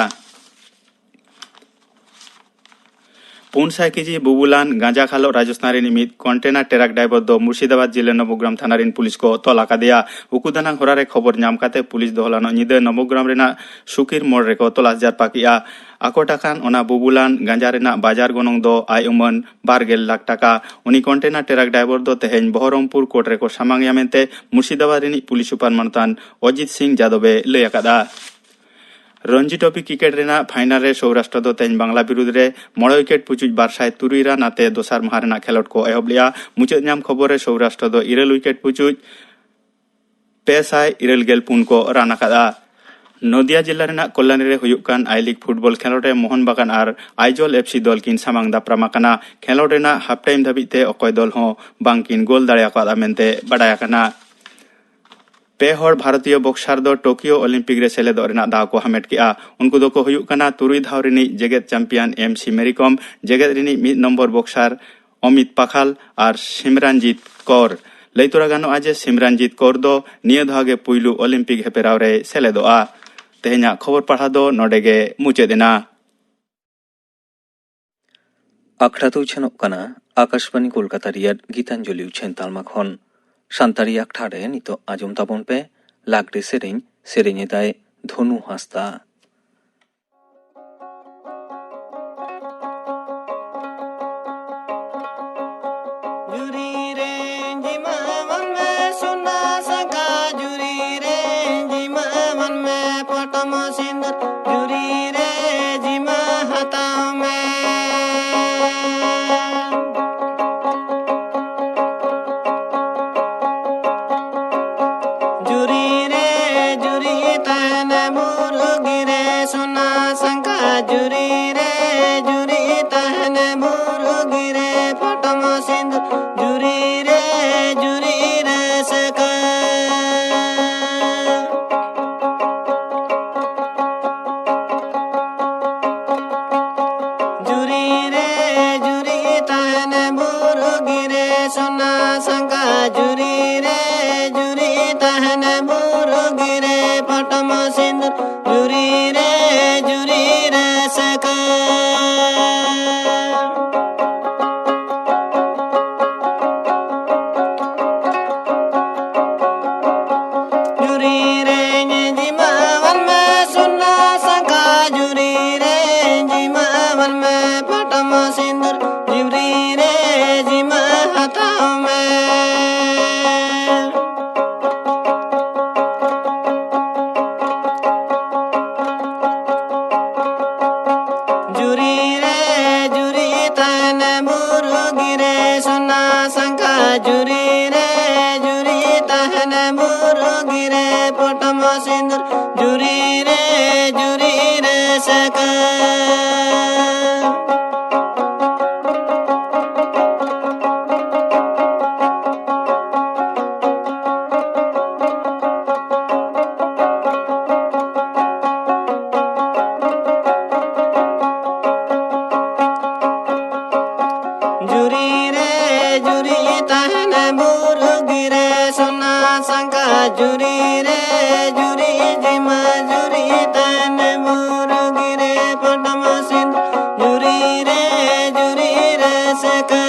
ᱯᱩᱱ ᱥᱟᱭ ᱠᱮᱡᱤ ᱵᱩᱵᱩᱞᱟᱱ ᱜᱟᱸᱡᱟ ᱠᱷᱟᱞᱚᱜ ᱨᱟᱡᱚᱥᱛᱷᱟᱱ ᱨᱤᱱᱤᱡ ᱢᱤᱫ ᱠᱚᱱᱴᱮᱱᱟᱨ ᱴᱨᱟᱠ ᱰᱨᱟᱭᱵᱷᱟᱨ ᱫᱚ ᱢᱩᱨᱥᱤᱫᱟᱵᱟᱫᱽ ᱡᱤᱞᱟᱹ ᱱᱚᱵᱚᱜᱨᱟᱢ ᱛᱷᱟᱱᱟ ᱨᱤᱱ ᱯᱩᱞᱤᱥ ᱠᱚ ᱛᱚᱞ ᱟᱠᱟᱫᱮᱭᱟ᱾ ᱩᱠᱩ ᱫᱟᱱᱟᱝ ᱦᱚᱨᱟ ᱨᱮ ᱠᱷᱚᱵᱚᱨ ᱧᱟᱢ ᱠᱟᱛᱮ ᱯᱩᱞᱤᱥ ᱫᱚ ᱦᱚᱞᱟᱱᱚᱜ ᱧᱤᱫᱟᱹ ᱱᱚᱵᱚᱜᱨᱟᱢ ᱨᱮᱱᱟᱜ ᱥᱩᱠᱤᱨ ᱢᱳᱲ ᱨᱮᱠᱚ ᱛᱚᱞᱟᱥ ᱡᱟᱨᱯᱟ ᱠᱮᱜᱼᱟ᱾ ᱟᱠᱚᱴ ᱟᱠᱟᱱ ᱚᱱᱟ ᱵᱩᱵᱩᱞᱟᱱ ᱜᱟᱸᱡᱟ ᱨᱮᱱᱟᱜ ᱵᱟᱡᱟᱨ ᱜᱚᱱᱚᱝ ᱫᱚ ᱟᱭ ᱩᱢᱟᱹᱱ ᱵᱟᱨ ᱜᱮᱞ ᱞᱟᱠᱷ ᱴᱟᱠᱟ᱾ ᱩᱱᱤ ᱠᱚᱱᱴᱮᱱᱟᱨ ᱴᱨᱟᱠ ᱰᱨᱟᱭᱵᱷᱟᱨ ᱫᱚ ᱛᱮᱦᱮᱧ ᱵᱚᱦᱚᱨᱚᱢᱯᱩᱨ ᱠᱳᱨᱴ ᱨᱮᱠᱚ ᱥᱟᱢᱟᱝ ᱮᱭᱟ ᱢᱮᱱᱛᱮ ᱢᱩᱨᱥᱤᱫᱟᱵᱟᱫᱽ ᱨᱤᱱᱤᱡ ᱯᱩᱞᱤᱥ ᱥᱩᱯᱟᱨ ᱢᱟᱱᱚᱛᱟᱱ ᱚᱡᱤᱛ ᱥᱤᱝ ᱡᱟᱫᱚᱵ ᱮ ᱞᱟᱹᱭ ᱟᱠᱟᱫᱼᱟ᱾ ᱨᱚᱧᱡᱤ ᱴᱨᱚᱯᱷᱤ ᱠᱨᱤᱠᱮᱴ ᱨᱮᱱᱟᱜ ᱯᱷᱟᱭᱱᱟᱞ ᱨᱮ ᱥᱳᱣᱨᱟᱥᱴᱨᱚ ᱫᱚ ᱛᱮᱦᱮᱧ ᱵᱟᱝᱞᱟ ᱵᱤᱨᱩᱫᱽ ᱨᱮ ᱢᱚᱬᱮ ᱣᱤᱠᱮᱴ ᱯᱩᱪᱩᱡ ᱵᱟᱨ ᱥᱟᱭ ᱛᱩᱨᱩᱭ ᱨᱟᱱ ᱟᱛᱮ ᱫᱚᱥᱟᱨ ᱢᱟᱦᱟ ᱨᱮᱱᱟᱜ ᱠᱷᱮᱞᱚᱰ ᱠᱚ ᱮᱦᱚᱵ ᱞᱮᱜᱼᱟ᱾ ᱢᱩᱪᱟᱹᱫ ᱧᱟᱢ ᱠᱷᱚᱵᱚᱨ ᱨᱮ ᱥᱳᱣᱨᱟᱥᱴᱨᱚ ᱫᱚ ᱤᱨᱟᱹᱞ ᱣᱤᱠᱮᱴ ᱯᱩᱪᱩᱡ ᱯᱮ ᱥᱟᱭ ᱤᱨᱟᱹᱞ ᱜᱮᱞ ᱯᱩᱱ ᱠᱚ ᱨᱟᱱ ᱟᱠᱟᱫᱼᱟ᱾ ᱱᱚᱫᱤᱭᱟ ᱡᱤᱞᱟ ᱨᱮᱱᱟᱜ ᱠᱚᱞᱞᱟᱱᱤ ᱨᱮ ᱦᱩᱭᱩᱜ ᱠᱟᱱ ᱟᱭ ᱞᱤᱜᱽ ᱯᱷᱩᱴᱵᱚᱞ ᱠᱷᱮᱞᱚᱰ ᱨᱮ ᱢᱳᱦᱚᱱ ᱵᱟᱜᱟᱱ ᱟᱨ ᱟᱭᱡᱚᱞ ᱮᱯᱷ ᱥᱤ ᱫᱚᱞ ᱠᱤᱱ ᱥᱟᱢᱟᱝ ᱫᱟᱯᱨᱟᱢ ᱟᱠᱟᱱᱟ᱾ ᱠᱷᱮᱞᱚᱰ ᱨᱮᱱᱟᱜ ᱦᱟᱯ ᱴᱟᱭᱤᱢ ᱫᱷᱟᱹᱵᱤᱡ ᱛᱮ ᱚᱠᱚᱭ ᱫᱚᱞ ᱦᱚᱸ ᱵᱟᱝ ᱠᱤᱱ ᱜᱳᱞ ᱫᱟᱲᱮ ᱟᱠᱟᱫᱼᱟ ᱢᱮᱱᱛᱮ ᱵᱟᱰᱟᱭ ᱟᱠᱟᱱᱟ᱾ ᱯᱮ ᱦᱚᱲ ᱵᱷᱟᱨᱚᱛᱤᱭᱚ ᱵᱚᱠᱥᱟᱨ ᱫᱚ ᱴᱳᱠᱤᱭᱳ ᱚᱞᱤᱢᱯᱤᱠ ᱨᱮ ᱥᱮᱞᱮᱫᱚᱜ ᱨᱮᱱᱟᱜ ᱫᱟᱣ ᱠᱚ ᱦᱟᱢᱮᱴ ᱠᱮᱫᱼᱟ᱾ ᱩᱱᱠᱩ ᱫᱚᱠᱚ ᱦᱩᱭᱩᱜ ᱠᱟᱱᱟ ᱛᱩᱨᱩᱭ ᱫᱷᱟᱣ ᱨᱤᱱᱤᱡ ᱡᱮᱜᱮᱛ ᱪᱟᱢᱯᱤᱭᱟᱱ ᱮᱢ ᱥᱤ ᱢᱮᱨᱤ ᱠᱚᱢ, ᱡᱮᱜᱮᱛ ᱨᱤᱱᱤᱡ ᱢᱤᱫ ᱱᱚᱢᱵᱚᱨ ᱵᱚᱠᱥᱟᱨ ᱚᱢᱤᱛ ᱯᱟᱠᱷᱟᱞ ᱟᱨ ᱥᱤᱢᱨᱟᱱᱡᱤᱛ ᱠᱚᱨ᱾ ᱞᱟᱹᱭ ᱛᱚᱨᱟ ᱜᱟᱱᱚᱜᱼᱟ ᱡᱮ ᱥᱤᱢᱨᱟᱱᱡᱤᱛ ᱠᱚᱨ ᱫᱚ ᱱᱤᱭᱟᱹ ᱫᱷᱟᱣ ᱜᱮ ᱯᱩᱭᱞᱩ ᱚᱞᱤᱢᱯᱤᱠ ᱦᱮᱯᱮᱨᱟᱣ ᱨᱮᱭ ᱥᱮᱞᱮᱫᱚᱜᱼᱟ᱾ ᱛᱮᱦᱮᱧᱟᱜ ᱠᱷᱚᱵᱚᱨ ᱯᱟᱲᱦᱟᱣ ᱫᱚ ᱱᱚᱰᱮ ᱜᱮ ᱢᱩᱪᱟᱹᱫ ᱮᱱᱟ᱾ ᱟᱠᱷᱲᱟ ᱫᱚ ᱩᱪᱷᱟᱹᱱᱚᱜ ᱠᱟᱱᱟ ᱟᱠᱟᱥᱵᱟᱱᱤ ᱠᱳᱞᱠᱟᱛᱟ ᱨᱮᱭᱟᱜ ᱜᱤᱛᱟᱧᱡᱚᱞᱤ ᱩᱪᱷᱟᱹᱱ ᱛᱟᱞᱢᱟ ᱠᱷᱚᱱ᱾ ᱥᱟᱱᱛᱟᱲᱤ ᱟᱠᱷᱲᱟ ᱨᱮ ᱱᱤᱛᱚᱜ ᱟᱸᱡᱚᱢ ᱛᱟᱵᱚᱱ ᱯᱮ ᱞᱟᱜᱽᱲᱮ ᱥᱮᱨᱮᱧ᱾ ᱥᱮᱨᱮᱧ ᱮᱫᱟᱭ ᱫᱷᱚᱱᱩ ᱦᱟᱸᱥᱫᱟ᱾ ᱡᱩᱨᱤ ᱨᱮ ᱡᱤᱢᱟ ᱢᱟᱱᱢᱮ ᱥᱚᱱᱟ ᱥᱟᱸᱜᱟ, ᱡᱩᱨᱤ ᱨᱮ ᱡᱤᱢᱟ ᱢᱟᱱᱢᱮ ᱯᱚᱴᱚᱢ ᱥᱤᱸᱫᱩᱨ, ᱡᱩᱨᱤ ᱨᱮ ᱡᱤᱢᱟ ᱦᱟᱛᱟᱣ ᱢᱮ᱾ ᱡᱩᱨᱤ ᱨᱮ ᱡᱩᱨᱤ ᱛᱟᱦᱮᱱ ᱢᱩᱨᱜᱤ ᱨᱮ ᱥᱚᱱᱟ ᱥᱟᱸᱜᱟ, ᱡᱩᱨᱤ ᱨᱮ ᱡᱩᱨᱤ ᱛᱟᱦᱮᱱ ᱢᱩᱨᱜᱤ ᱨᱮ ᱯᱚᱴᱚᱢ ᱥᱤᱸᱫᱩᱨ, ᱡᱩᱨᱤ ᱨᱮ ᱡᱩᱨᱤ ᱨᱮ ᱥᱟᱠᱟ᱾ ᱡᱩᱨᱤ ᱨᱮ ᱡᱩᱨᱤ ᱛᱟᱦᱮᱱ ᱢᱩᱨᱜᱤ ᱨᱮ ᱥᱚᱱᱟ ᱥᱟᱸᱜᱟ, ᱡᱩᱨᱤ ᱨᱮ ᱡᱩᱨᱤ ᱛᱟᱦᱮᱱ ᱢᱩᱨᱜᱤ ᱨᱮ ᱯᱚᱴᱚᱢ ᱥᱤᱸᱫᱩᱨ, ᱡᱩᱨᱤ ᱨᱮ ᱡᱩᱨᱤ ᱨᱮ ᱥᱟᱠᱟ᱾ ᱡᱩᱨᱤ ᱨᱮ ᱡᱤᱢᱟ ᱢᱟᱱᱢᱮ ᱥᱚᱱᱟ ᱥᱟᱸᱜᱟ, ᱡᱩᱨᱤ ᱨᱮ ᱡᱤᱢᱟ ᱢᱟᱱᱢᱮ ᱯᱚᱴᱚᱢ ᱥᱤᱸᱫᱩᱨ, ᱡᱩᱨᱤ ᱨᱮ ᱡᱤᱢᱟ ᱦᱟᱛᱟᱣ ᱢᱮ᱾ ᱡᱩᱨᱤ ᱨᱮ ᱡᱩᱨᱤ ᱛᱟᱦᱮᱱ ᱢᱩᱨᱜᱤ ᱨᱮ ᱥᱚᱱᱟ ᱥᱟᱸᱜᱟ, ᱡᱩᱨᱤ ᱨᱮ ᱡᱩᱨᱤ ᱛᱟᱦᱮᱱ ᱢᱩᱨᱜᱤ ᱨᱮ ᱯᱚᱴᱚᱢ ᱥᱤᱸᱫᱩᱨ, ᱡᱩᱨᱤ ᱨᱮ ᱡᱩᱨᱤ ᱨᱮ ᱥᱟᱠᱟ᱾ ᱨᱩᱜᱤ ᱨᱮ ᱥᱚᱱᱟ ᱥᱟᱸᱜᱟ ᱡᱩᱨᱤ ᱨᱮ ᱡᱩᱨᱤ ᱡᱤᱢᱟ ᱡᱩᱨᱤ ᱛᱟᱱ ᱵᱩᱨᱩ ᱜᱤᱨᱮ ᱯᱚᱴᱚᱢ ᱥᱤᱸᱫᱩᱨ ᱡᱩᱨᱤ ᱨᱮ ᱡᱩᱨᱤ ᱨᱮ ᱥᱮᱠᱟ᱾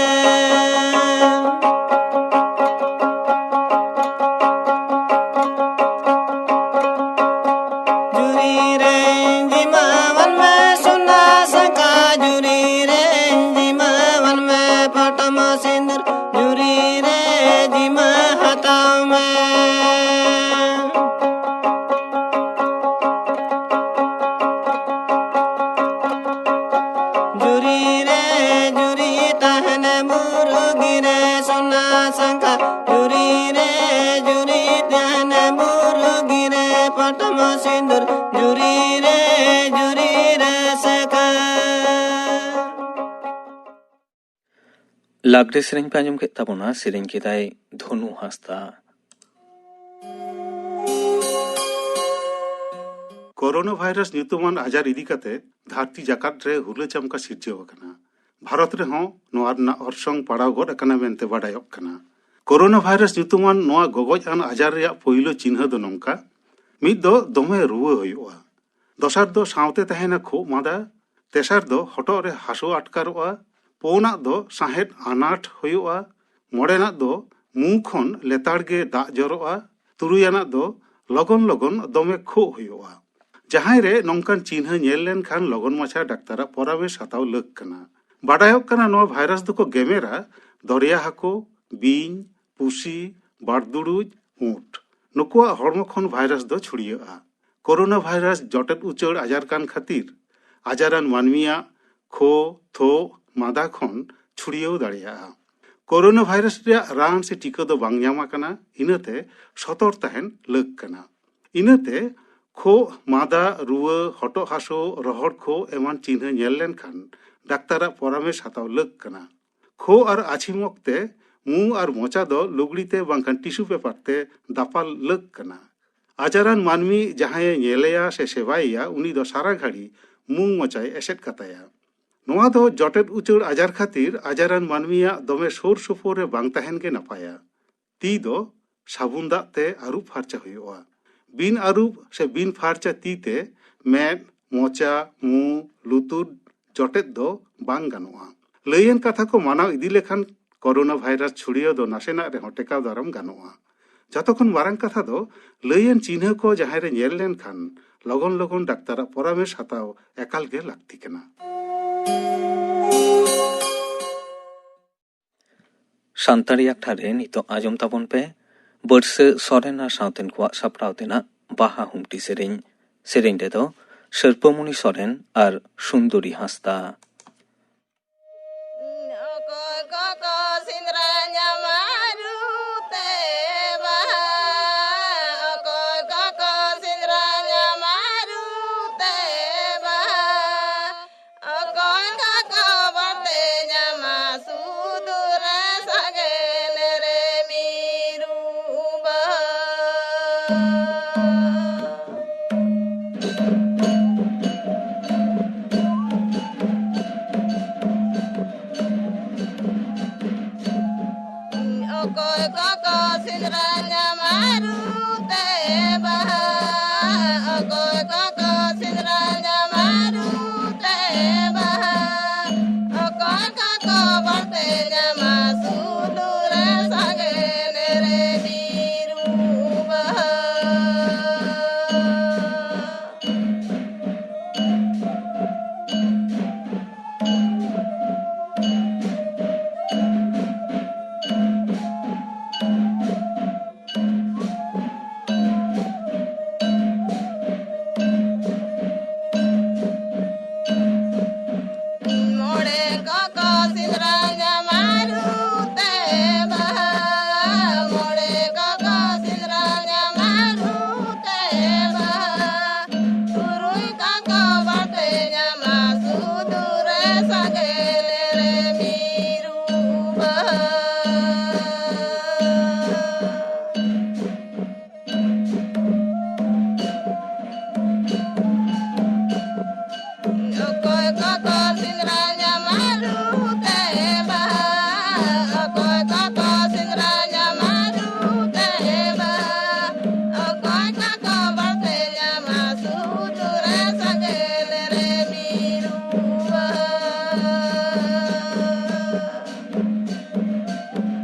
ᱡᱩᱨᱤ ᱨᱮ ᱡᱤᱢᱟ ᱣᱟᱱ ᱢᱮ ᱥᱚᱱᱟ ᱥᱟᱸᱜᱟ ᱡᱩᱨᱤ ᱨᱮ ᱡᱤᱢᱟ ᱣᱟᱱ ᱢᱮ ᱯᱚᱴᱚᱢ ᱥᱤᱸᱫᱩᱨ ᱡᱩᱨᱤ ᱨᱮ ᱡᱤᱢᱟ ᱦᱟᱛᱟᱣ ᱢᱮ᱾ ᱡᱩᱨᱤ ᱨᱮ ᱡᱩᱨᱤ ᱛᱟᱦᱮᱱ ᱵᱩᱨᱩ ᱜᱤᱨᱮ ᱥᱚᱱᱟ ᱥᱟᱸᱜᱟ ᱡᱩᱨᱤ ᱨᱮ ᱡᱩᱨᱤ ᱛᱟᱦᱮᱱ ᱵᱩᱨᱩ ᱜᱤᱨᱮ ᱯᱚᱴᱚᱢ ᱥᱤᱸᱫᱩᱨ ᱡᱩᱨᱤ ᱨᱮ ᱡᱩᱨᱤ ᱨᱮ ᱥᱟᱸᱜᱟ᱾ ᱞᱟᱜᱽᱲᱮ ᱥᱮᱨᱮᱧ ᱯᱮ ᱟᱸᱡᱚᱢ ᱠᱮᱫ ᱛᱟᱵᱚᱱᱟ, ᱥᱮᱨᱮᱧ ᱠᱮᱫᱟᱭ ᱫᱷᱚᱱᱩ ᱦᱟᱸᱥᱫᱟ᱾ ᱠᱳᱨᱳᱱᱟ ᱵᱷᱟᱭᱨᱟᱥ ᱧᱩᱛᱩᱢᱟᱱ ᱟᱡᱟᱨ ᱤᱫᱤ ᱠᱟᱛᱮ ᱫᱷᱟᱹᱨᱛᱤ ᱡᱟᱠᱟᱛ ᱨᱮ ᱦᱩᱞᱟᱹ ᱪᱟᱢᱠᱟ ᱥᱤᱨᱡᱟᱹᱣ ᱟᱠᱟᱱᱟ᱾ ᱵᱷᱟᱨᱚᱛ ᱨᱮᱦᱚᱸ ᱱᱚᱣᱟ ᱨᱮᱱᱟᱜ ᱚᱨᱥᱚᱝ ᱯᱟᱲᱟᱣ ᱜᱚᱫ ᱟᱠᱟᱱᱟ ᱢᱮᱱᱛᱮ ᱵᱟᱰᱟᱭᱚᱜ ᱠᱟᱱᱟ᱾ ᱠᱳᱨᱳᱱᱟ ᱵᱷᱟᱭᱨᱟᱥ ᱧᱩᱛᱩᱢᱟᱱ ᱱᱚᱣᱟ ᱜᱚᱜᱚᱡ ᱟᱱ ᱟᱡᱟᱨ ᱨᱮᱭᱟᱜ ᱯᱳᱭᱞᱳ ᱪᱤᱱᱦᱟᱹ ᱫᱚ ᱱᱚᱝᱠᱟ: ᱢᱤᱫ ᱫᱚ ᱫᱚᱢᱮ ᱨᱩᱣᱟᱹ ᱦᱩᱭᱩᱜᱼᱟ, ᱫᱚᱥᱟᱨ ᱫᱚ ᱥᱟᱶᱛᱮ ᱛᱟᱦᱮᱱᱟ ᱠᱷᱩᱜ ᱢᱟᱸᱫᱟ, ᱛᱮᱥᱟᱨ ᱫᱚ ᱦᱚᱴᱚᱜ ᱨᱮ ᱦᱟᱹᱥᱩ ᱟᱴᱠᱟᱨᱚᱜᱼᱟ, ᱯᱩᱱᱟᱜ ᱫᱚ ᱥᱟᱦᱮᱫ ᱟᱱᱟᱴ ᱦᱩᱭᱩᱜᱼᱟ, ᱢᱚᱬᱮᱱᱟᱜ ᱫᱚ ᱢᱩ ᱠᱷᱚᱱ ᱞᱮᱛᱟᱲ ᱜᱮ ᱫᱟᱜ ᱡᱚᱨᱚᱜᱼᱟ, ᱛᱩᱨᱩᱭᱟᱱᱟᱜ ᱫᱚ ᱞᱚᱜᱚᱱ ᱞᱚᱜᱚᱱ ᱫᱚᱢᱮ ᱠᱷᱩᱜ ᱦᱩᱭᱩᱜᱼᱟ᱾ ᱡᱟᱦᱟᱸᱭ ᱨᱮ ᱱᱚᱝᱠᱟᱱ ᱪᱤᱱᱦᱟᱹ ᱧᱮᱞ ᱞᱮᱱᱠᱷᱟᱱ ᱞᱚᱜᱚᱱ ᱢᱟᱪᱷᱟ ᱰᱟᱠᱛᱟᱨᱟᱜ ᱯᱚᱨᱟᱢᱮᱥ ᱦᱟᱛᱟᱣ ᱞᱟᱹᱠ ᱠᱟᱱᱟ᱾ ᱵᱟᱰᱟᱭᱚᱜ ᱠᱟᱱᱟ ᱱᱚᱣᱟ ᱵᱷᱟᱭᱨᱟᱥ ᱫᱚᱠᱚ ᱜᱮᱢᱮᱨᱟ ᱫᱚᱨᱭᱟ ᱦᱟᱹᱠᱩ, ᱵᱤᱧ, ᱯᱩᱥᱤ, ᱵᱟᱲᱫᱩᱲᱩᱡ, ᱩᱸᱴ᱾ ᱱᱩᱠᱩᱣᱟᱜ ᱦᱚᱲᱢᱚ ᱠᱷᱚᱱ ᱵᱷᱟᱭᱨᱟᱥ ᱫᱚ ᱪᱷᱩᱲᱭᱟᱹᱜᱼᱟ᱾ ᱠᱳᱨᱳᱱᱟ ᱵᱷᱟᱭᱨᱟᱥ ᱡᱚᱴᱮᱫ ᱩᱪᱟᱹᱲ ᱟᱡᱟᱨ ᱠᱟᱱ ᱠᱷᱟᱹᱛᱤᱨ ᱟᱡᱟᱨᱟᱱ ᱢᱟᱹᱱᱢᱤᱭᱟᱜ ᱠᱷᱳ, ᱛᱷᱳᱜ, ᱢᱟᱸᱫᱟ ᱠᱷᱚᱱ ᱪᱷᱩᱲᱭᱟᱹᱣ ᱫᱟᱲᱮᱭᱟᱜᱼᱟ᱾ ᱠᱳᱨᱳᱱᱟ ᱵᱷᱟᱭᱨᱟᱥ ᱨᱮᱭᱟᱜ ᱨᱟᱱ ᱥᱮ ᱴᱤᱠᱟᱹ ᱫᱚ ᱵᱟᱝ ᱧᱟᱢ ᱟᱠᱟᱱᱟ, ᱤᱱᱟᱹᱛᱮ ᱥᱚᱛᱚᱨ ᱛᱟᱦᱮᱱ ᱞᱟᱹᱠ ᱠᱟᱱᱟ᱾ ᱤᱱᱟᱹᱛᱮ ᱠᱷᱳᱜ, ᱢᱟᱸᱫᱟ, ᱨᱩᱣᱟᱹ, ᱦᱚᱴᱚᱜ ᱦᱟᱹᱥᱩ, ᱨᱚᱦᱚᱲ ᱠᱷᱳᱜ ᱮᱢᱟᱱ ᱪᱤᱱᱦᱟᱹ ᱧᱮᱞ ᱞᱮᱱᱠᱷᱟᱱ ᱰᱟᱠᱛᱟᱨᱟᱜ ᱯᱚᱨᱟᱢᱮᱥ ᱦᱟᱛᱟᱣ ᱞᱟᱹᱠ ᱠᱟᱱᱟ᱾ ᱠᱷᱳᱜ ᱟᱨ ᱟᱹᱪᱷᱤᱢ ᱚᱠᱛᱮ ᱢᱩ ᱟᱨ ᱢᱚᱪᱟ ᱫᱚ ᱞᱩᱜᱽᱲᱤ ᱛᱮ ᱵᱟᱝᱠᱷᱟᱱ ᱴᱤᱥᱩ ᱯᱮᱯᱟᱨ ᱛᱮ ᱫᱟᱯᱟᱞ ᱞᱟᱹᱠ ᱠᱟᱱᱟ᱾ ᱟᱡᱟᱨᱟᱱ ᱢᱟᱹᱱᱢᱤ ᱡᱟᱦᱟᱸᱭᱮ ᱧᱮᱞᱮᱭᱟ ᱥᱮ ᱥᱮᱵᱟᱭᱮᱭᱟ, ᱩᱱᱤ ᱫᱚ ᱥᱟᱨᱟ ᱜᱷᱟᱹᱲᱤ ᱢᱩ ᱢᱚᱪᱟᱭ ᱮᱥᱮᱫ ᱠᱟᱛᱟᱭᱟ᱾ ᱱᱚᱣᱟ ᱫᱚ ᱡᱚᱴᱮᱫ ᱩᱪᱟᱹᱲ ᱟᱡᱟᱨ ᱠᱷᱟᱹᱛᱤᱨ ᱟᱡᱟᱨᱟᱱ ᱢᱟᱹᱱᱢᱤᱭᱟᱜ ᱫᱚᱢᱮ ᱥᱩᱨ ᱥᱩᱯᱩᱨ ᱨᱮ ᱵᱟᱝ ᱛᱟᱦᱮᱱ ᱜᱮ ᱱᱟᱯᱟᱭᱟ᱾ ᱛᱤ ᱫᱚ ᱥᱟᱵᱩᱱ ᱫᱟᱜ ᱛᱮ ᱟᱹᱨᱩᱵ ᱯᱷᱟᱨᱪᱟ ᱦᱩᱭᱩᱜᱼᱟ᱾ ᱵᱤᱱ ᱟᱹᱨᱩᱵ ᱥᱮ ᱵᱤᱱ ᱯᱷᱟᱨᱪᱟ ᱛᱤ ᱛᱮ ᱢᱮᱫ, ᱢᱚᱪᱟ, ᱢᱩ, ᱞᱩᱛᱩᱨ ᱡᱚᱴᱮᱫ ᱫᱚ ᱵᱟᱝ ᱜᱟᱱᱚᱜᱼᱟ᱾ ᱞᱟᱹᱭᱟᱱ ᱠᱟᱛᱷᱟ ᱠᱚ ᱢᱟᱱᱟᱣ ᱤᱫᱤ ᱞᱮᱠᱷᱟᱱ ᱠᱳᱨᱳᱱᱟ ᱵᱷᱟᱭᱨᱟᱥ ᱪᱷᱩᱲᱭᱟᱹᱣ ᱫᱚ ᱱᱟᱥᱮᱱᱟᱜ ᱨᱮᱦᱚᱸ ᱴᱮᱠᱟᱣ ᱫᱟᱨᱟᱢ ᱜᱟᱱᱚᱜᱼᱟ᱾ ᱡᱚᱛᱚ ᱠᱷᱚᱱ ᱢᱟᱨᱟᱝ ᱠᱟᱛᱷᱟ ᱫᱚ, ᱞᱟᱹᱭᱟᱱ ᱪᱤᱱᱦᱟᱹ ᱠᱚ ᱡᱟᱦᱟᱸᱭ ᱨᱮ ᱧᱮᱞ ᱞᱮᱱᱠᱷᱟᱱ ᱞᱚᱜᱚᱱ ᱞᱚᱜᱚᱱ ᱰᱟᱠᱛᱟᱨᱟᱜ ᱯᱚᱨᱟᱢᱮᱥ ᱦᱟᱛᱟᱣ ᱮᱠᱟᱞ ᱜᱮ ᱞᱟᱹᱠᱛᱤ ᱠᱟᱱᱟ᱾ ᱥᱟᱱᱛᱟᱲᱤ ᱟᱠᱷᱲᱟ ᱨᱮ ᱱᱤᱛᱚᱜ ᱟᱸᱡᱚᱢ ᱛᱟᱵᱚᱱ ᱯᱮ ᱵᱟᱹᱨᱥᱟᱹ ᱥᱚᱨᱮᱱ ᱟᱨ ᱥᱟᱶᱛᱮᱱ ᱠᱚᱣᱟᱜ ᱥᱟᱯᱲᱟᱣ ᱛᱮᱱᱟᱜ ᱵᱟᱦᱟ ᱦᱩᱢᱴᱤ ᱥᱮᱨᱮᱧ᱾ ᱥᱮᱨᱮᱧ ᱨᱮᱫᱚ ᱥᱟᱹᱨᱯᱟᱹᱢᱩᱱᱤ ᱥᱚᱨᱮᱱ ᱟᱨ ᱥᱩᱱᱫᱚᱨᱤ ᱦᱟᱸᱥᱫᱟ᱾ ᱚᱠᱚᱭ ᱠᱚᱠᱚ ᱥᱮᱸᱫᱽᱨᱟ ᱧᱟᱢᱟ ᱨᱩ ᱛᱮ ᱵᱟᱦᱟ? ᱚᱠᱚᱭ ᱠᱚᱠᱚ ᱥᱮᱸᱫᱽᱨᱟ ᱧᱟᱢᱟ ᱨᱩ ᱛᱮ ᱵᱟᱦᱟ? ᱚᱠᱚᱭ ᱠᱚᱠᱚ ᱵᱟᱲᱛᱮ ᱧᱟᱢᱟ ᱥᱩᱫᱩᱨ ᱥᱟᱜᱮᱱ ᱨᱮ ᱢᱤᱨᱩ ᱵᱟᱦᱟ? ᱚᱠᱚᱭ ᱠᱚᱠᱚ ᱥᱮᱸᱫᱽᱨᱟ ᱧᱟᱢᱟ ᱨᱩ ᱛᱮ ᱵᱟᱦᱟ? ᱚᱠᱚᱭ ᱠᱚᱠᱚ ᱥᱮᱸᱫᱽᱨᱟ ᱧᱟᱢᱟ ᱨᱩ ᱛᱮ ᱵᱟᱦᱟ? ᱚᱠᱚᱭ ᱠᱚᱠᱚ ᱵᱟᱲᱛᱮ ᱧᱟᱢᱟ ᱥᱩᱫᱩᱨ ᱥᱟᱜᱮᱱ ᱨᱮ ᱢᱤᱨᱩ ᱵᱟᱦᱟ?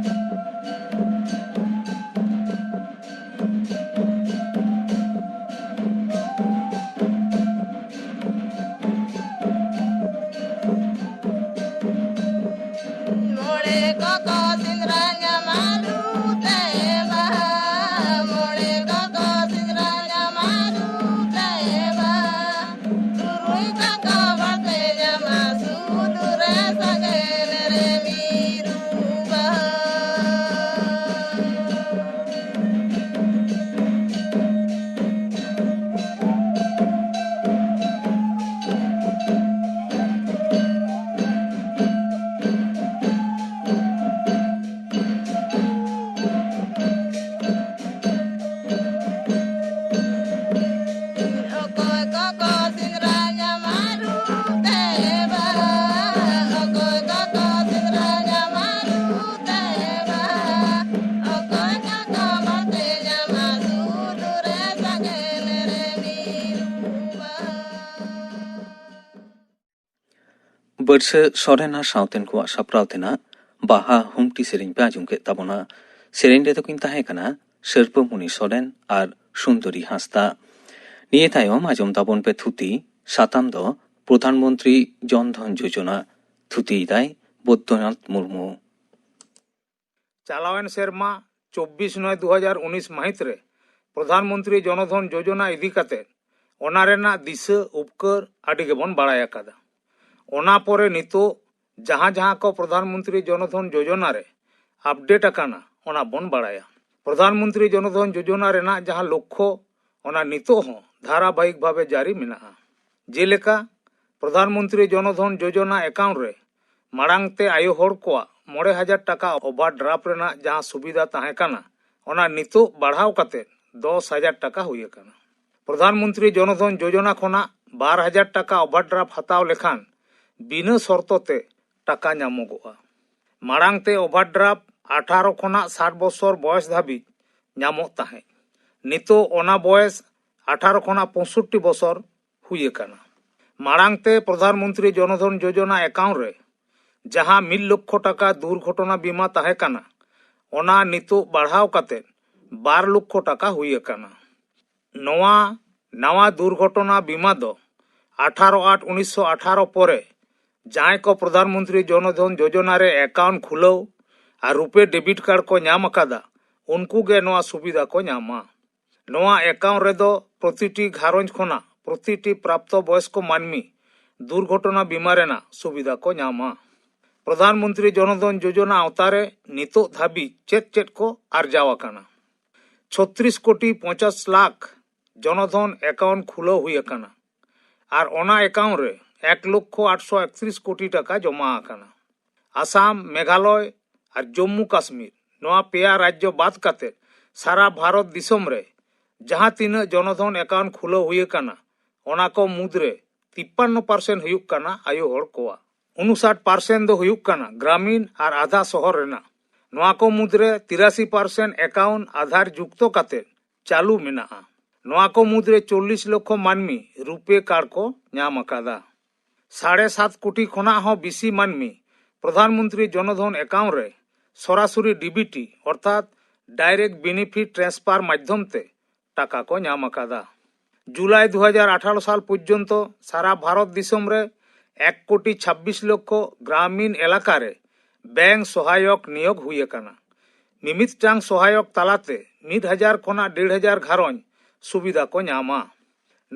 ᱯᱟᱹᱨᱥᱟᱹ ᱥᱚᱨᱮᱱ ᱟᱨ ᱥᱟᱶᱛᱮᱱ ᱠᱚᱣᱟᱜ ᱥᱟᱯᱲᱟᱣ ᱛᱮᱱᱟᱜ ᱵᱟᱦᱟ ᱦᱩᱢᱴᱤ ᱥᱮᱨᱮᱧ ᱯᱮ ᱟᱸᱡᱚᱢ ᱠᱮᱫ ᱛᱟᱵᱚᱱᱟ᱾ ᱥᱮᱨᱮᱧ ᱨᱮᱫᱚ ᱠᱤᱱ ᱛᱟᱦᱮᱸ ᱠᱟᱱᱟ ᱥᱟᱹᱨᱯᱟᱹᱢᱩᱱᱤ ᱥᱚᱨᱮᱱ ᱟᱨ ᱥᱩᱱᱫᱚᱨᱤ ᱦᱟᱸᱥᱫᱟ᱾ ᱱᱤᱭᱟᱹ ᱛᱟᱭᱚᱢ ᱟᱸᱡᱚᱢ ᱛᱟᱵᱚᱱ ᱯᱮ ᱛᱷᱩᱛᱤ᱾ ᱥᱟᱛᱟᱢ ᱫᱚ ᱯᱨᱚᱫᱷᱟᱱ ᱢᱚᱱᱛᱨᱤ ᱡᱚᱱ ᱫᱷᱚᱱ ᱡᱳᱡᱚᱱᱟ᱾ ᱛᱷᱩᱛᱤᱭᱮᱫᱟᱭ ᱵᱳᱫᱽᱫᱚᱱᱟᱛᱷ ᱢᱩᱨᱢᱩ᱾ ᱪᱟᱞᱟᱣᱮᱱ ᱥᱮᱨᱢᱟ ᱪᱚᱵᱵᱤᱥ ᱱᱚᱭ ᱫᱩ ᱦᱟᱡᱟᱨ ᱩᱱᱤᱥ ᱢᱟᱹᱦᱤᱛ ᱨᱮ ᱯᱨᱚᱫᱷᱟᱱ ᱢᱚᱱᱛᱨᱤ ᱡᱚᱱᱚᱫᱷᱚᱱ ᱡᱳᱡᱚᱱᱟ ᱤᱫᱤ ᱠᱟᱛᱮ ᱚᱱᱟ ᱨᱮᱱᱟᱜ ᱫᱤᱥᱟᱹ ᱩᱯᱠᱟᱹᱨ ᱟᱹᱰᱤ ᱜᱮᱵᱚᱱ ᱵᱟᱲᱟᱭ ᱟᱠᱟᱫᱟ᱾ ᱚᱱᱟ ᱯᱚᱨᱮ ᱱᱤᱛᱚᱜ ᱡᱟᱦᱟᱸ ᱡᱟᱦᱟᱸ ᱠᱚ ᱯᱨᱚᱫᱷᱟᱱ ᱢᱚᱱᱛᱨᱤ ᱡᱚᱱᱚᱫᱷᱚᱱ ᱡᱳᱡᱚᱱᱟ ᱨᱮ ᱟᱯᱰᱮᱴ ᱟᱠᱟᱱᱟ, ᱚᱱᱟ ᱵᱚᱱ ᱵᱟᱲᱟᱭᱟ᱾ ᱯᱨᱚᱫᱷᱟᱱ ᱢᱚᱱᱛᱨᱤ ᱡᱚᱱᱚᱫᱷᱚᱱ ᱡᱳᱡᱚᱱᱟ ᱨᱮᱱᱟᱜ ᱡᱟᱦᱟᱸ ᱞᱚᱠᱠᱷᱚ, ᱚᱱᱟ ᱱᱤᱛᱚᱜ ᱦᱚᱸ ᱫᱷᱟᱨᱟᱵᱟᱦᱤᱠ ᱵᱷᱟᱵᱮ ᱡᱟᱹᱨᱤ ᱢᱮᱱᱟᱜᱼᱟ᱾ ᱡᱮᱞᱮᱠᱟ, ᱯᱨᱚᱫᱷᱟᱱ ᱢᱚᱱᱛᱨᱤ ᱡᱚᱱᱚᱫᱷᱚᱱ ᱡᱳᱡᱚᱱᱟ ᱮᱠᱟᱣᱩᱱᱴ ᱨᱮ ᱢᱟᱲᱟᱝ ᱛᱮ ᱟᱭᱳ ᱦᱚᱲ ᱠᱚᱣᱟᱜ ᱢᱚᱬᱮ ᱦᱟᱡᱟᱨ ᱴᱟᱠᱟ ᱳᱵᱷᱟᱨᱰᱨᱟᱯ ᱨᱮᱱᱟᱜ ᱡᱟᱦᱟᱸ ᱥᱩᱵᱤᱫᱷᱟ ᱛᱟᱦᱮᱸ ᱠᱟᱱᱟ, ᱚᱱᱟ ᱱᱤᱛᱚᱜ ᱵᱟᱲᱦᱟᱣ ᱠᱟᱛᱮ ᱫᱚᱥ ᱦᱟᱡᱟᱨ ᱴᱟᱠᱟ ᱦᱩᱭ ᱟᱠᱟᱱᱟ᱾ ᱯᱨᱚᱫᱷᱟᱱ ᱢᱚᱱᱛᱨᱤ ᱡᱚᱱᱚᱫᱷᱚᱱ ᱡᱳᱡᱚᱱᱟ ᱠᱷᱚᱱᱟᱜ ᱵᱟᱨ ᱦᱟᱡᱟᱨ ᱴᱟᱠᱟ ᱳᱵᱷᱟᱨᱰᱨᱟᱯ ᱦᱟᱛᱟᱣ ᱞᱮᱠᱷᱟᱱ ᱵᱤᱱᱟᱹ ᱥᱚᱨᱛᱚ ᱛᱮ ᱴᱟᱠᱟ ᱧᱟᱢᱚᱜᱚᱜᱼᱟ᱾ ᱢᱟᱲᱟᱝ ᱛᱮ ᱳᱵᱷᱟᱨᱰᱨᱟᱯ ᱟᱴᱷᱟᱨᱚ ᱠᱷᱚᱱᱟᱜ ᱥᱟᱴ ᱵᱚᱥᱚᱨ ᱵᱚᱭᱮᱥ ᱫᱷᱟᱹᱵᱤᱡ ᱧᱟᱢᱚᱜ ᱛᱟᱦᱮᱸᱫ᱾ ᱱᱤᱛᱚᱜ ᱚᱱᱟ ᱵᱚᱭᱮᱥ ᱟᱴᱷᱟᱨᱚ ᱠᱷᱚᱱᱟᱜ ᱯᱚᱸᱭᱥᱚᱴᱴᱤ ᱵᱚᱥᱚᱨ ᱦᱩᱭ ᱟᱠᱟᱱᱟ᱾ ᱢᱟᱲᱟᱝ ᱛᱮ ᱯᱨᱚᱫᱷᱟᱱ ᱢᱚᱱᱛᱨᱤ ᱡᱚᱱᱚᱫᱷᱚᱱ ᱡᱳᱡᱚᱱᱟ ᱮᱠᱟᱣᱩᱱᱴ ᱨᱮ ᱡᱟᱦᱟᱸ ᱢᱤᱫ ᱞᱚᱠᱠᱷᱚ ᱴᱟᱠᱟ ᱫᱩᱨᱜᱷᱚᱴᱚᱱᱟ ᱵᱤᱢᱟ ᱛᱟᱦᱮᱸ ᱠᱟᱱᱟ, ᱚᱱᱟ ᱱᱤᱛᱚᱜ ᱵᱟᱲᱦᱟᱣ ᱠᱟᱛᱮ ᱵᱟᱨ ᱞᱚᱠᱠᱷᱚ ᱴᱟᱠᱟ ᱦᱩᱭ ᱟᱠᱟᱱᱟ᱾ ᱱᱚᱣᱟ ᱱᱟᱣᱟ ᱫᱩᱨᱜᱷᱚᱴᱚᱱᱟ ᱵᱤᱢᱟ ᱫᱚ ᱟᱴᱷᱟᱨᱚ ᱟᱴ ᱩᱱᱤᱥᱥᱚ ᱟᱴᱷᱟᱨᱚ ᱯᱚᱨᱮ ᱡᱟᱦᱟᱸᱭ ᱠᱚ ᱯᱨᱚᱫᱷᱟᱱ ᱢᱚᱱᱛᱨᱤ ᱡᱚᱱᱚᱫᱷᱚᱱ ᱡᱳᱡᱚᱱᱟ ᱨᱮ ᱮᱠᱟᱣᱩᱱᱴ ᱠᱷᱩᱞᱟᱹᱣ ᱟᱨ ᱨᱩᱯᱮ ᱰᱮᱵᱤᱴ ᱠᱟᱨᱰ ᱠᱚ ᱧᱟᱢ ᱟᱠᱟᱫᱟ, ᱩᱱᱠᱩ ᱜᱮ ᱱᱚᱣᱟ ᱥᱩᱵᱤᱫᱷᱟ ᱠᱚ ᱧᱟᱢᱟ᱾ ᱱᱚᱣᱟ ᱮᱠᱟᱣᱩᱱᱴ ᱨᱮᱫᱚ ᱯᱨᱚᱛᱤᱴᱤ ᱜᱷᱟᱨᱚᱸᱡᱽ ᱠᱷᱚᱱᱟᱜ ᱯᱨᱚᱛᱤᱴᱤ ᱯᱨᱟᱯᱛᱚ ᱵᱚᱭᱚᱥᱠᱚ ᱢᱟᱹᱱᱢᱤ ᱫᱩᱨᱜᱷᱚᱴᱚᱱᱟ ᱵᱤᱢᱟ ᱨᱮᱱᱟᱜ ᱥᱩᱵᱤᱫᱷᱟ ᱠᱚ ᱧᱟᱢᱟ᱾ ᱯᱨᱚᱫᱷᱟᱱ ᱢᱚᱱᱛᱨᱤ ᱡᱚᱱᱚᱫᱷᱚᱱ ᱡᱳᱡᱚᱱᱟ ᱟᱣᱛᱟ ᱨᱮ ᱱᱤᱛᱚᱜ ᱫᱷᱟᱹᱵᱤᱡ ᱪᱮᱫ ᱪᱮᱫ ᱠᱚ ᱟᱨᱡᱟᱣ ᱟᱠᱟᱱᱟ? ᱪᱷᱚᱛᱨᱤᱥ ᱠᱳᱴᱤ ᱯᱚᱧᱪᱟᱥ ᱞᱟᱠᱷ ᱡᱚᱱᱚᱫᱷᱚᱱ ᱮᱠᱟᱣᱩᱱᱴ ᱠᱷᱩᱞᱟᱹᱣ ᱦᱩᱭ ᱟᱠᱟᱱᱟ ᱟᱨ ᱚᱱᱟ ᱮᱠᱟᱣᱩᱱᱴ ᱨᱮ ᱮᱠ ᱞᱚᱠᱠᱷᱚ ᱟᱴᱥᱚ ᱮᱠᱛᱨᱤᱥ ᱠᱳᱴᱤ ᱴᱟᱠᱟ ᱡᱚᱢᱟ ᱟᱠᱟᱱᱟ᱾ ᱟᱥᱟᱢ, ᱢᱮᱜᱷᱟᱞᱚᱭ ᱟᱨ ᱡᱚᱢᱢᱩ ᱠᱟᱥᱢᱤᱨ, ᱱᱚᱣᱟ ᱯᱮᱭᱟ ᱨᱟᱡᱽᱡᱚ ᱵᱟᱫ ᱠᱟᱛᱮ ᱥᱟᱨᱟ ᱵᱷᱟᱨᱚᱛ ᱫᱤᱥᱚᱢ ᱨᱮ ᱡᱟᱦᱟᱸ ᱛᱤᱱᱟᱹᱜ ᱡᱚᱱᱚᱫᱷᱚᱱ ᱮᱠᱟᱣᱩᱱᱴ ᱠᱷᱩᱞᱟᱹᱣ ᱦᱩᱭ ᱟᱠᱟᱱᱟ, ᱚᱱᱟ ᱠᱚ ᱢᱩᱫᱽᱨᱮ ᱛᱤᱯᱯᱟᱱᱱᱚ ᱯᱟᱨᱥᱮᱱᱴ ᱦᱩᱭᱩᱜ ᱠᱟᱱᱟ ᱟᱭᱳ ᱦᱚᱲ ᱠᱚᱣᱟᱜ᱾ ᱩᱱᱩᱥᱟᱴ ᱯᱟᱨᱥᱮᱱᱴ ᱫᱚ ᱦᱩᱭᱩᱜ ᱠᱟᱱᱟ ᱜᱨᱟᱢᱤᱱ ᱟᱨ ᱟᱫᱷᱟ ᱥᱚᱦᱚᱨ ᱨᱮᱱᱟᱜ᱾ ᱱᱚᱣᱟ ᱠᱚ ᱢᱩᱫᱽᱨᱮ ᱛᱤᱨᱟᱥᱤ ᱯᱟᱨᱥᱮᱱᱴ ᱮᱠᱟᱣᱩᱱᱴ ᱟᱫᱷᱟᱨ ᱡᱩᱠᱛᱚ ᱠᱟᱛᱮ ᱪᱟᱹᱞᱩ ᱢᱮᱱᱟᱜᱼᱟ᱾ ᱱᱚᱣᱟ ᱠᱚ ᱢᱩᱫᱽᱨᱮ ᱪᱚᱞᱞᱤᱥ ᱞᱚᱠᱠᱷᱚ ᱢᱟᱹᱱᱢᱤ ᱨᱩᱯᱮ ᱠᱟᱨᱰ ᱠᱚ ᱧᱟᱢ ᱟᱠᱟᱫᱟ᱾ ᱥᱟᱲᱮ ᱥᱟᱛ ᱠᱳᱴᱤ ᱠᱷᱚᱱᱟᱜ ᱦᱚᱸ ᱵᱤᱥᱤ ᱢᱟᱹᱱᱢᱤ ᱯᱨᱚᱫᱷᱟᱱ ᱢᱚᱱᱛᱨᱤ ᱡᱚᱱᱚᱫᱷᱚᱱ ᱮᱠᱟᱣᱩᱱᱴ ᱨᱮ ᱥᱚᱨᱟᱥᱚᱨᱤ ᱰᱤᱵᱤᱴᱤ ᱚᱨᱛᱷᱟᱛ ᱰᱟᱭᱨᱮᱠᱴ ᱵᱮᱱᱤᱯᱷᱤᱴ ᱴᱨᱟᱱᱥᱯᱷᱟᱨ ᱢᱟᱫᱽᱫᱷᱚᱢ ᱛᱮ ᱴᱟᱠᱟ ᱠᱚ ᱧᱟᱢ ᱟᱠᱟᱫᱟ᱾ ᱡᱩᱞᱟᱭ ᱫᱩ ᱦᱟᱡᱟᱨ ᱟᱴᱷᱟᱨᱚ ᱥᱟᱞ ᱯᱚᱨᱡᱚᱱᱛᱚ ᱥᱟᱨᱟ ᱵᱷᱟᱨᱚᱛ ᱫᱤᱥᱚᱢ ᱨᱮ ᱮᱠ ᱠᱳᱴᱤ ᱪᱷᱟᱵᱵᱤᱥ ᱞᱚᱠᱷᱚ ᱜᱨᱟᱢᱤᱱ ᱮᱞᱟᱠᱟ ᱨᱮ ᱵᱮᱝᱠ ᱥᱚᱦᱟᱭᱚᱠ ᱱᱤᱭᱳᱜ ᱦᱩᱭ ᱟᱠᱟᱱᱟ᱾ ᱢᱤᱢᱤᱫᱴᱟᱝ ᱥᱚᱦᱟᱭᱚᱠ ᱛᱟᱞᱟᱛᱮ ᱢᱤᱫ ᱦᱟᱡᱟᱨ ᱠᱷᱚᱱᱟᱜ ᱰᱮᱲ ᱦᱟᱡᱟᱨ ᱜᱷᱟᱨᱚᱸᱡᱽ ᱥᱩᱵᱤᱫᱷᱟ ᱠᱚ ᱧᱟᱢᱟ᱾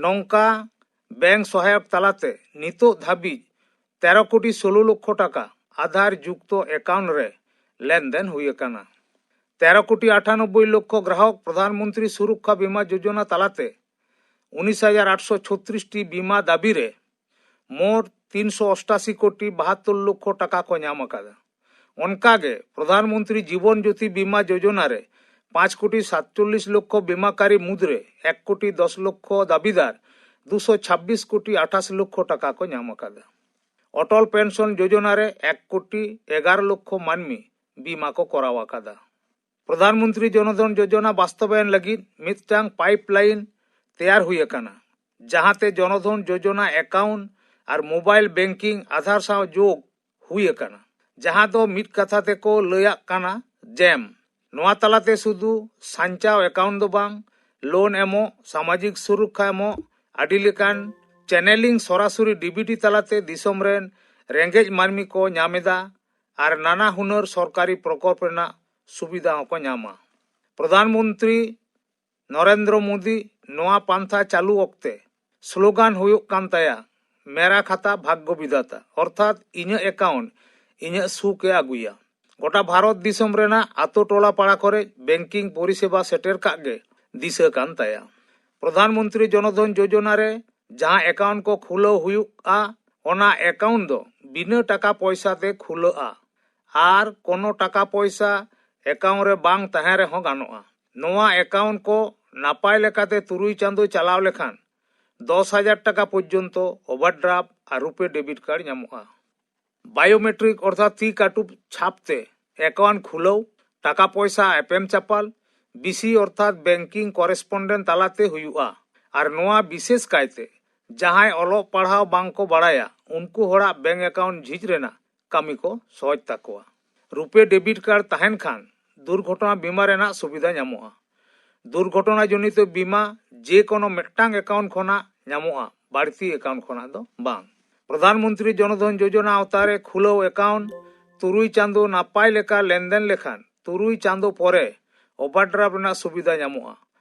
ᱱᱚᱝᱠᱟ ᱵᱮᱝᱠ ᱥᱚᱦᱟᱭᱚᱠ ᱛᱟᱞᱟᱛᱮ ᱱᱤᱛᱚᱜ ᱫᱷᱟᱹᱵᱤᱡ ᱛᱮᱨᱚ ᱠᱳᱴᱤ ᱥᱳᱞᱳ ᱞᱚᱠᱷᱚ ᱴᱟᱠᱟ ᱟᱫᱷᱟᱨ ᱡᱩᱠᱛᱚ ᱮᱠᱟᱣᱩᱱᱴ ᱨᱮ ᱞᱮᱱᱫᱮᱱ ᱦᱩᱭ ᱟᱠᱟᱱᱟ᱾ ᱛᱮᱨᱚ ᱠᱳᱴᱤ ᱟᱴᱷᱟᱱᱚᱵᱵᱳᱭ ᱞᱚᱠᱷᱚ ᱜᱨᱟᱦᱚᱠ ᱯᱨᱚᱫᱷᱟᱱ ᱢᱚᱱᱛᱨᱤ ᱥᱩᱨᱚᱠᱠᱷᱟ ᱵᱤᱢᱟ ᱡᱳᱡᱚᱱᱟ ᱛᱟᱞᱟᱛᱮ ᱩᱱᱤᱥ ᱦᱟᱡᱟᱨ ᱟᱴᱥᱚ ᱪᱷᱚᱛᱨᱤᱥ ᱴᱤ ᱵᱤᱢᱟ ᱫᱟᱹᱵᱤ ᱨᱮ ᱢᱳᱴ ᱛᱤᱱᱥᱚ ᱚᱥᱴᱟᱥᱤ ᱠᱳᱴᱤ ᱵᱟᱦᱟᱛᱛᱳᱨ ᱞᱚᱠᱷᱚ ᱴᱟᱠᱟ ᱠᱚ ᱧᱟᱢ ᱟᱠᱟᱫᱟ᱾ ᱚᱱᱠᱟᱜᱮ ᱯᱨᱚᱫᱷᱟᱱ ᱢᱚᱱᱛᱨᱤ ᱡᱤᱵᱚᱱ ᱡᱳᱛᱤ ᱵᱤᱢᱟ ᱡᱳᱡᱚᱱᱟ ᱨᱮ ᱯᱟᱸᱪ ᱠᱳᱴᱤ ᱥᱟᱛᱪᱚᱞᱞᱤᱥ ᱞᱚᱠᱷᱚ ᱵᱤᱢᱟᱠᱟᱨᱤ ᱢᱩᱫᱽᱨᱮ ᱮᱠ ᱠᱳᱴᱤ ᱫᱚᱥ ᱞᱚᱠᱷᱚ ᱫᱟᱹᱵᱤᱫᱟᱨ ᱫᱩᱥᱚ ᱪᱷᱟᱵᱵᱤᱥ ᱠᱳᱴᱤ ᱟᱴᱷᱟᱥ ᱞᱚᱠᱷᱚ ᱴᱟᱠᱟ ᱠᱚ ᱧᱟᱢ ᱟᱠᱟᱫᱟ᱾ ᱚᱴᱚᱞ ᱯᱮᱱᱥᱚᱱ ᱡᱳᱡᱚᱱᱟ ᱨᱮ ᱮᱠ ᱠᱳᱴᱤ ᱮᱜᱟᱨᱚ ᱞᱚᱠᱷᱚ ᱢᱟᱹᱱᱢᱤ ᱵᱤᱢᱟ ᱠᱚ ᱠᱚᱨᱟᱣ ᱟᱠᱟᱫᱟ᱾ ᱯᱨᱚᱫᱷᱟᱱ ᱢᱚᱱᱛᱨᱤ ᱡᱚᱱᱚᱫᱷᱚᱱ ᱡᱳᱡᱚᱱᱟ ᱵᱟᱥᱛᱚᱵᱟᱭᱚᱱ ᱞᱟᱹᱜᱤᱫ ᱢᱤᱫᱴᱟᱝ ᱯᱟᱭᱤᱯ ᱞᱟᱭᱤᱱ ᱛᱮᱭᱟᱨ ᱦᱩᱭ ᱟᱠᱟᱱᱟ, ᱡᱟᱦᱟᱸᱛᱮ ᱡᱚᱱᱚᱫᱷᱚᱱ ᱡᱳᱡᱚᱱᱟ ᱮᱠᱟᱣᱩᱱᱴ ᱟᱨ ᱢᱳᱵᱟᱭᱤᱞ ᱵᱮᱝᱠᱤᱝ ᱟᱫᱷᱟᱨ ᱥᱟᱶ ᱡᱳᱜᱽ ᱦᱩᱭ ᱟᱠᱟᱱᱟ, ᱡᱟᱦᱟᱸ ᱫᱚ ᱢᱤᱫ ᱠᱟᱛᱷᱟ ᱛᱮᱠᱚ ᱞᱟᱹᱭᱟᱜ ᱠᱟᱱᱟ ᱡᱮᱢ᱾ ᱱᱚᱣᱟ ᱛᱟᱞᱟᱛᱮ ᱥᱩᱫᱷᱩ ᱥᱟᱧᱪᱟᱣ ᱮᱠᱟᱣᱩᱱᱴ ᱫᱚ ᱵᱟᱝ, ᱞᱳᱱ ᱮᱢᱚᱜ, ᱥᱟᱢᱟᱡᱤᱠ ᱥᱩᱨᱚᱠᱠᱷᱟ ᱮᱢᱚᱜ, ᱟᱹᱰᱤ ᱞᱮᱠᱟᱱ ᱪᱮᱱᱮᱞᱤᱝ ᱥᱚᱨᱟᱥᱚᱨᱤ ᱰᱤᱵᱤᱴᱤ ᱛᱟᱞᱟᱛᱮ ᱫᱤᱥᱚᱢ ᱨᱮᱱ ᱨᱮᱸᱜᱮᱡ ᱢᱟᱹᱱᱢᱤ ᱠᱚ ᱧᱟᱢ ᱮᱫᱟ ᱟᱨ ᱱᱟᱱᱟ ᱦᱩᱱᱟᱹᱨ ᱥᱚᱨᱠᱟᱨᱤ ᱯᱨᱚᱠᱚᱞᱯ ᱨᱮᱱᱟᱜ ᱥᱩᱵᱤᱫᱷᱟ ᱦᱚᱸᱠᱚ ᱧᱟᱢᱟ᱾ ᱯᱨᱚᱫᱷᱟᱱ ᱢᱚᱱᱛᱨᱤ ᱱᱚᱨᱮᱱᱫᱨᱚ ᱢᱳᱫᱤ ᱱᱚᱣᱟ ᱯᱟᱱᱛᱷᱟ ᱪᱟᱹᱞᱩ ᱚᱠᱛᱮ ᱥᱞᱳᱜᱟᱱ ᱦᱩᱭᱩᱜ ᱠᱟᱱ ᱛᱟᱭᱟ, ᱢᱮᱨᱟ ᱠᱷᱟᱛᱟ ᱵᱷᱟᱜᱽᱜᱚ ᱵᱤᱫᱷᱟᱛᱟ, ᱚᱨᱛᱷᱟᱛ ᱤᱧᱟᱹᱜ ᱮᱠᱟᱣᱩᱱᱴ ᱤᱧᱟᱹᱜ ᱥᱩᱠ ᱮ ᱟᱹᱜᱩᱭᱟ᱾ ᱜᱚᱴᱟ ᱵᱷᱟᱨᱚᱛ ᱫᱤᱥᱚᱢ ᱨᱮᱱᱟᱜ ᱟᱛᱳ ᱴᱚᱞᱟ ᱯᱟᱲᱟ ᱠᱚᱨᱮ ᱵᱮᱝᱠᱤᱝ ᱯᱚᱨᱤᱥᱮᱵᱟ ᱥᱮᱴᱮᱨ ᱠᱟᱜ ᱜᱮ ᱫᱤᱥᱟᱹ ᱠᱟᱱ ᱛᱟᱭᱟ᱾ ᱯᱨᱚᱫᱷᱟᱱ ᱢᱚᱱᱛᱨᱤ ᱡᱚᱱᱚᱫᱷᱚᱱ ᱡᱳᱡᱚᱱᱟ ᱨᱮ ᱡᱟᱦᱟᱸ ᱮᱠᱟᱣᱩᱱᱴ ᱠᱚ ᱠᱷᱩᱞᱟᱹᱣ ᱦᱩᱭᱩᱜᱼᱟ, ᱚᱱᱟ ᱮᱠᱟᱣᱩᱱᱴ ᱫᱚ ᱵᱤᱱᱟᱹ ᱴᱟᱠᱟ ᱯᱚᱭᱥᱟ ᱛᱮ ᱠᱷᱩᱞᱟᱹᱜᱼᱟ ᱟᱨ ᱠᱳᱱᱳ ᱴᱟᱠᱟ ᱯᱚᱭᱥᱟ ᱮᱠᱟᱣᱩᱱᱴ ᱨᱮ ᱵᱟᱝ ᱛᱟᱦᱮᱸ ᱨᱮᱦᱚᱸ ᱜᱟᱱᱚᱜᱼᱟ᱾ ᱱᱚᱣᱟ ᱮᱠᱟᱣᱩᱱᱴ ᱠᱚ ᱱᱟᱯᱟᱭ ᱞᱮᱠᱟᱛᱮ ᱛᱩᱨᱩᱭ ᱪᱟᱸᱫᱳ ᱪᱟᱞᱟᱣ ᱞᱮᱠᱷᱟᱱ ᱫᱚᱥ ᱦᱟᱡᱟᱨ ᱴᱟᱠᱟ ᱯᱚᱨᱡᱚᱱᱛᱚ ᱳᱵᱷᱟᱨᱰᱨᱟᱯᱴ ᱟᱨ ᱨᱩᱯᱮ ᱰᱮᱵᱤᱴ ᱠᱟᱨᱰ ᱧᱟᱢᱚᱜᱼᱟ᱾ ᱵᱟᱭᱳᱢᱮᱴᱨᱤᱠ ᱚᱨᱛᱷᱟᱛ ᱛᱤ ᱠᱟᱹᱴᱩᱵ ᱪᱷᱟᱯ ᱛᱮ ᱮᱠᱟᱣᱩᱱᱴ ᱠᱷᱩᱞᱟᱹᱣ, ᱴᱟᱠᱟ ᱯᱚᱭᱥᱟ ᱮᱯᱮᱢ ᱪᱟᱯᱟᱞ, ᱵᱤᱥᱤ ᱚᱨᱛᱷᱟᱛ ᱵᱮᱝᱠᱤᱝ ᱠᱚᱨᱮᱥᱯᱚᱱᱰᱮᱱᱴ ᱛᱟᱞᱟᱛᱮ ᱦᱩᱭᱩᱜᱼᱟ ᱟᱨ ᱱᱚᱣᱟ ᱵᱤᱥᱮᱥ ᱠᱟᱭᱛᱮ ᱡᱟᱦᱟᱸᱭ ᱚᱞᱚᱜ ᱯᱟᱲᱦᱟᱣ ᱵᱟᱝ ᱠᱚ ᱵᱟᱲᱟᱭᱟ, ᱩᱱᱠᱩ ᱦᱚᱲᱟᱜ ᱵᱮᱝᱠ ᱮᱠᱟᱣᱩᱱᱴ ᱡᱷᱤᱡ ᱨᱮᱱᱟᱜ ᱠᱟᱹᱢᱤ ᱠᱚ ᱥᱚᱦᱚᱡᱽ ᱛᱟᱠᱚᱣᱟ᱾ ᱨᱩᱯᱮ ᱰᱮᱵᱤᱴ ᱠᱟᱨᱰ ᱛᱟᱦᱮᱱ ᱠᱷᱟᱱ ᱫᱩᱨᱜᱷᱚᱴᱚᱱᱟ ᱵᱤᱢᱟ ᱨᱮᱱᱟᱜ ᱥᱩᱵᱤᱫᱷᱟ ᱧᱟᱢᱚᱜᱼᱟ᱾ ᱫᱩᱨᱜᱷᱚᱴᱚᱱᱟ ᱡᱚᱱᱤᱛ ᱵᱤᱢᱟ ᱡᱮ ᱠᱳᱱᱳ ᱢᱤᱫᱴᱟᱝ ᱮᱠᱟᱣᱩᱱᱴ ᱠᱷᱚᱱᱟᱜ ᱧᱟᱢᱚᱜᱼᱟ, ᱵᱟᱹᱲᱛᱤ ᱮᱠᱟᱣᱩᱱᱴ ᱠᱷᱚᱱᱟᱜ ᱫᱚ ᱵᱟᱝ᱾ ᱯᱨᱚᱫᱷᱟᱱ ᱢᱚᱱᱛᱨᱤ ᱡᱚᱱ ᱫᱷᱚᱱ ᱡᱳᱡᱚᱱᱟ ᱟᱣᱛᱟ ᱨᱮ ᱠᱷᱩᱞᱟᱹᱣ ᱮᱠᱟᱣᱩᱱᱴ ᱛᱩᱨᱩᱭ ᱪᱟᱸᱫᱳ ᱱᱟᱯᱟᱭ ᱞᱮᱠᱟ ᱞᱮᱱᱫᱮᱱ ᱞᱮᱠᱷᱟᱱ ᱛᱩᱨᱩᱭ ᱪᱟᱸᱫᱳ ᱯᱚᱨᱮ ᱳᱵᱷᱟᱨᱰᱨᱟᱯᱷᱴ ᱨᱮᱱᱟᱜ ᱥᱩᱵᱤᱫᱷᱟ ᱧᱟᱢᱚᱜᱼᱟ᱾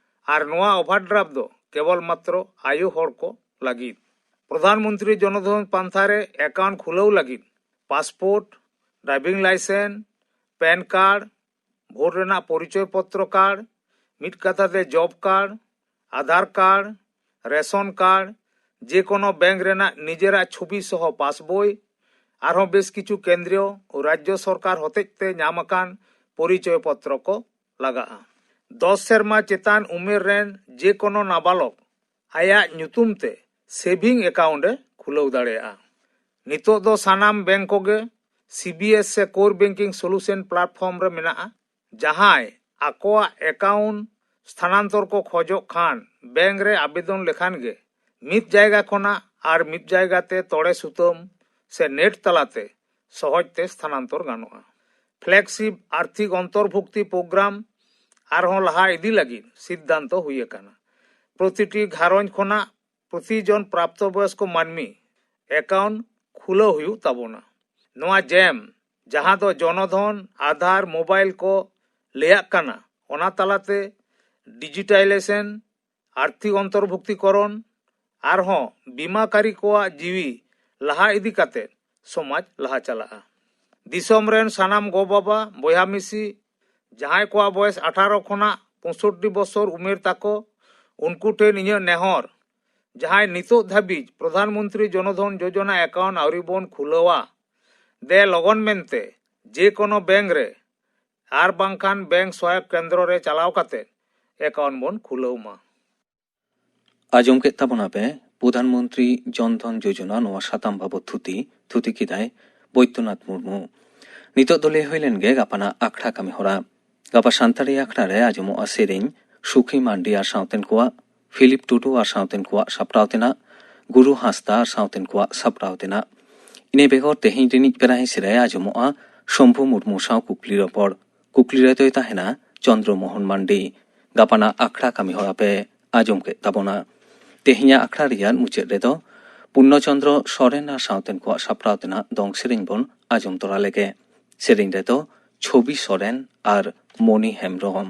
ᱟᱨ ᱱᱚᱣᱟ ᱳᱵᱷᱟᱨᱰᱨᱟᱯᱷᱴ ᱫᱚ ᱠᱮᱵᱚᱞ ᱢᱟᱛᱨᱚ ᱟᱭᱳ ᱦᱚᱲ ᱠᱚ ᱞᱟᱹᱜᱤᱫ᱾ ᱯᱨᱚᱫᱷᱟᱱ ᱢᱚᱱᱛᱨᱤ ᱡᱚᱱ ᱫᱷᱚᱱ ᱯᱟᱱᱛᱷᱟ ᱨᱮ ᱮᱠᱟᱣᱩᱱᱴ ᱠᱷᱩᱞᱟᱹᱣ ᱞᱟᱹᱜᱤᱫ passport, driving licence, PAN card, ᱵᱷᱳᱴ ᱨᱮᱱᱟᱜ ᱯᱚᱨᱤᱪᱚᱭ ᱯᱚᱛᱨᱚ ᱠᱟᱨᱰ, ᱢᱤᱫ ᱠᱟᱛᱷᱟ ᱛᱮ job card, Aadhaar card, ration card, ᱡᱮ ᱠᱳᱱᱳ ᱵᱮᱝᱠ ᱨᱮᱱᱟᱜ ᱱᱤᱡᱮᱨᱟᱜ ᱪᱷᱚᱵᱤ ᱥᱚᱦᱚ ᱯᱟᱥᱵᱳᱭ, ᱟᱨᱦᱚᱸ ᱵᱮᱥ ᱠᱤᱪᱷᱩ ᱠᱮᱱᱫᱨᱤᱭᱚ ᱨᱟᱡᱽᱡᱚ ᱥᱚᱨᱠᱟᱨ ᱦᱚᱛᱮᱡ ᱛᱮ ᱧᱟᱢ ᱟᱠᱟᱱ ᱯᱚᱨᱤᱪᱚᱭ ᱯᱚᱛᱨᱚ ᱠᱚ ᱞᱟᱜᱟᱜᱼᱟ᱾ ᱫᱚᱥ ᱥᱮᱨᱢᱟ ᱪᱮᱛᱟᱱ ᱩᱢᱮᱨ ᱨᱮᱱ ᱡᱮ ᱠᱳᱱᱳ ᱱᱟᱵᱟᱞᱚᱠ ᱟᱭᱟᱜ ᱧᱩᱛᱩᱢ ᱛᱮ ᱥᱮᱵᱷᱤᱝ ᱮᱠᱟᱣᱩᱱᱴ ᱮ ᱠᱷᱩᱞᱟᱹᱣ ᱫᱟᱲᱮᱭᱟᱜᱼᱟ᱾ ᱱᱤᱛᱚᱜ ᱫᱚ ᱥᱟᱱᱟᱢ ᱵᱮᱝᱠ ᱠᱚᱜᱮ ᱥᱤ ᱵᱤ ᱮᱥ ᱥᱮ ᱠᱳᱨ ᱵᱮᱝᱠᱤᱝ ᱥᱚᱞᱩᱥᱚᱱ ᱯᱞᱟᱴᱯᱷᱚᱨᱢ ᱨᱮ ᱢᱮᱱᱟᱜᱼᱟ᱾ ᱡᱟᱦᱟᱸᱭ ᱟᱠᱚᱣᱟᱜ ᱮᱠᱟᱣᱩᱱᱴ ᱥᱛᱷᱟᱱᱟᱱᱛᱚᱨ ᱠᱚ ᱠᱷᱚᱡᱚᱜ ᱠᱷᱟᱱ, ᱵᱮᱝᱠ ᱨᱮ ᱟᱵᱮᱫᱚᱱ ᱞᱮᱠᱷᱟᱱ ᱜᱮ ᱢᱤᱫ ᱡᱟᱭᱜᱟ ᱠᱷᱚᱱᱟᱜ ᱟᱨ ᱢᱤᱫ ᱡᱟᱭᱜᱟ ᱛᱮ ᱛᱚᱲᱮ ᱥᱩᱛᱟᱹᱢ ᱥᱮ ᱱᱮᱴ ᱛᱟᱞᱟᱛᱮ ᱥᱚᱦᱚᱡᱽ ᱛᱮ ᱥᱛᱷᱟᱱᱟᱱᱛᱚᱨ ᱜᱟᱱᱚᱜᱼᱟ᱾ ᱯᱷᱞᱮᱜᱥᱤᱯ ᱟᱨᱛᱷᱤᱠ ᱚᱱᱛᱚᱨᱵᱷᱩᱠᱛᱤ ᱯᱨᱳᱜᱨᱟᱢ ᱟᱨᱦᱚᱸ ᱞᱟᱦᱟ ᱤᱫᱤ ᱞᱟᱹᱜᱤᱫ ᱥᱤᱫᱽᱫᱷᱟᱱᱛᱚ ᱦᱩᱭ ᱟᱠᱟᱱᱟ᱾ ᱯᱨᱚᱛᱤᱴᱤ ᱜᱷᱟᱨᱚᱸᱡᱽ ᱠᱷᱚᱱᱟᱜ ᱯᱨᱚᱛᱤ ᱡᱚᱱ ᱯᱨᱟᱯᱛᱚ ᱵᱚᱭᱚᱥᱠᱚ ᱢᱟᱹᱱᱢᱤ ᱮᱠᱟᱣᱩᱱᱴ ᱠᱷᱩᱞᱟᱹᱣ ᱦᱩᱭᱩᱜ ᱛᱟᱵᱚᱱᱟ᱾ ᱱᱚᱣᱟ ᱡᱮᱢ, ᱡᱟᱦᱟᱸ ᱫᱚ ᱡᱚᱱᱚᱫᱷᱚᱱ, ᱟᱫᱷᱟᱨ, ᱢᱳᱵᱟᱭᱤᱞ ᱠᱚ ᱞᱟᱹᱭᱟᱜ ᱠᱟᱱᱟ, ᱚᱱᱟ ᱛᱟᱞᱟᱛᱮ ᱰᱤᱡᱤᱴᱟᱭᱞᱮᱥᱚᱱ, ᱟᱨᱛᱷᱤᱠ ᱚᱱᱛᱚᱨᱵᱷᱩᱠᱛᱤᱠᱚᱨᱚᱱ, ᱟᱨᱦᱚᱸ ᱵᱤᱢᱟᱠᱟᱨᱤ ᱠᱚᱣᱟᱜ ᱡᱤᱣᱤ ᱞᱟᱦᱟ ᱤᱫᱤ ᱠᱟᱛᱮ ᱥᱚᱢᱟᱡᱽ ᱞᱟᱦᱟ ᱪᱟᱞᱟᱜᱼᱟ᱾ ᱫᱤᱥᱚᱢ ᱨᱮᱱ ᱥᱟᱱᱟᱢ ᱜᱚ-ᱵᱟᱵᱟ, ᱵᱚᱭᱦᱟ ᱢᱤᱥᱤ, ᱡᱟᱦᱟᱸᱭ ᱠᱚᱣᱟᱜ ᱵᱚᱭᱮᱥ ᱟᱴᱷᱟᱨᱚ ᱠᱷᱚᱱᱟᱜ ᱯᱚᱸᱭᱥᱚᱴᱴᱤ ᱵᱚᱪᱷᱚᱨ ᱩᱢᱮᱨ ᱛᱟᱠᱚ, ᱩᱱᱠᱩ ᱴᱷᱮᱱ ᱤᱧᱟᱹᱜ ᱱᱮᱦᱚᱨ, ᱡᱟᱦᱟᱸᱭ ᱱᱤᱛᱚᱜ ᱫᱷᱟᱹᱵᱤᱡ ᱯᱨᱚᱫᱷᱟᱱ ᱢᱚᱱᱛᱨᱤ ᱡᱚᱱᱚᱫᱷᱚᱱ ᱡᱳᱡᱚᱱᱟ ᱮᱠᱟᱣᱩᱱᱴ ᱟᱹᱣᱨᱤ ᱵᱚᱱ ᱠᱷᱩᱞᱟᱹᱣᱟ, ᱫᱮ ᱞᱚᱜᱚᱱ ᱢᱮᱱᱛᱮ ᱡᱮ ᱠᱳᱱᱳ ᱵᱮᱝᱠ ᱨᱮ ᱟᱨ ᱵᱟᱝᱠᱷᱟᱱ ᱵᱮᱝᱠ ᱥᱚᱦᱟᱭᱚᱠ ᱠᱮᱱᱫᱨᱚ ᱨᱮ ᱪᱟᱞᱟᱣ ᱠᱟᱛᱮ ᱮᱠᱟᱣᱩᱱᱴ ᱵᱚᱱ ᱠᱷᱩᱞᱟᱹᱣ ᱢᱟ᱾ ᱟᱸᱡᱚᱢ ᱠᱮᱫ ᱛᱟᱵᱚᱱᱟ ᱯᱮ ᱯᱨᱚᱫᱷᱟᱱ ᱢᱚᱱᱛᱨᱤ ᱡᱚᱱ ᱫᱷᱚᱱ ᱡᱳᱡᱚᱱᱟ ᱱᱚᱣᱟ ᱥᱟᱛᱟᱢ ᱵᱟᱵᱚᱛ ᱛᱷᱩᱛᱤ᱾ ᱛᱷᱩᱛᱤ ᱠᱮᱫᱟᱭ ᱵᱳᱭᱫᱚᱱᱟᱛᱷ ᱢᱩᱨᱢᱩ᱾ ᱱᱤᱛᱚᱜ ᱫᱚ ᱞᱟᱹᱭ ᱦᱩᱭ ᱞᱮᱱ ᱜᱮ ᱜᱟᱯᱟᱱᱟᱜ ᱟᱠᱷᱲᱟ ᱠᱟᱹᱢᱤ ᱦᱚᱨᱟ᱾ ᱜᱟᱯᱟ ᱥᱟᱱᱛᱟᱲᱤ ᱟᱠᱷᱲᱟ ᱨᱮ ᱟᱸᱡᱚᱢᱚᱜᱼᱟ ᱥᱮᱨᱮᱧ ᱥᱩᱠᱷᱤ ᱢᱟᱱᱰᱤ ᱟᱨ ᱥᱟᱶᱛᱮᱱ ᱠᱚᱣᱟᱜ, ᱯᱷᱤᱞᱤᱯ ᱴᱩᱰᱩ ᱟᱨ ᱥᱟᱶᱛᱮᱱ ᱠᱚᱣᱟᱜ ᱥᱟᱯᱲᱟᱣ ᱛᱮᱱᱟᱜ ᱜᱩᱨᱩ ᱦᱟᱸᱥᱫᱟ ᱟᱨ ᱥᱟᱶᱛᱮᱱ ᱠᱚᱣᱟᱜ ᱥᱟᱯᱲᱟᱣ ᱛᱮᱱᱟᱜ᱾ ᱤᱱᱟᱹ ᱵᱮᱜᱚᱨ ᱛᱮᱦᱮᱧ ᱨᱤᱱᱤᱡ ᱯᱮᱲᱟ ᱦᱤᱸᱥ ᱨᱮ ᱟᱸᱡᱚᱢᱚᱜᱼᱟ ᱥᱚᱢᱵᱷᱩ ᱢᱩᱨᱢᱩ ᱥᱟᱶ ᱠᱩᱠᱞᱤ ᱨᱚᱯᱚᱲ᱾ ᱠᱩᱠᱞᱤ ᱨᱮᱫᱚᱭ ᱛᱟᱦᱮᱱᱟ ᱪᱚᱱᱫᱨᱚ ᱢᱳᱦᱚᱱ ᱢᱟᱱᱰᱤ᱾ ᱜᱟᱯᱟᱱᱟᱜ ᱟᱠᱷᱲᱟ ᱠᱟᱹᱢᱤ ᱦᱚᱨᱟ ᱯᱮ ᱟᱸᱡᱚᱢ ᱠᱮᱫ ᱛᱟᱵᱚᱱᱟ᱾ ᱛᱮᱦᱮᱧᱟᱜ ᱟᱠᱷᱲᱟ ᱨᱮᱭᱟᱜ ᱢᱩᱪᱟᱹᱫ ᱨᱮᱫᱚ ᱯᱩᱨᱱᱚ ᱪᱚᱱᱫᱨᱚ ᱥᱚᱨᱮᱱ ᱟᱨ ᱥᱟᱶᱛᱮᱱ ᱠᱚᱣᱟᱜ ᱥᱟᱯᱲᱟᱣ ᱛᱮᱱᱟᱜ ᱫᱚᱝ ᱥᱮᱨᱮᱧ ᱵᱚᱱ ᱟᱸᱡᱚᱢ ᱛᱚᱨᱟ ᱞᱮᱜᱮ᱾ ᱥᱮᱨᱮᱧ ᱨᱮᱫᱚ ᱪᱷᱚᱵᱤ ᱥᱚᱨᱮᱱ ᱟᱨ ᱢᱚᱱᱤ ᱦᱮᱢᱵᱨᱚᱢ᱾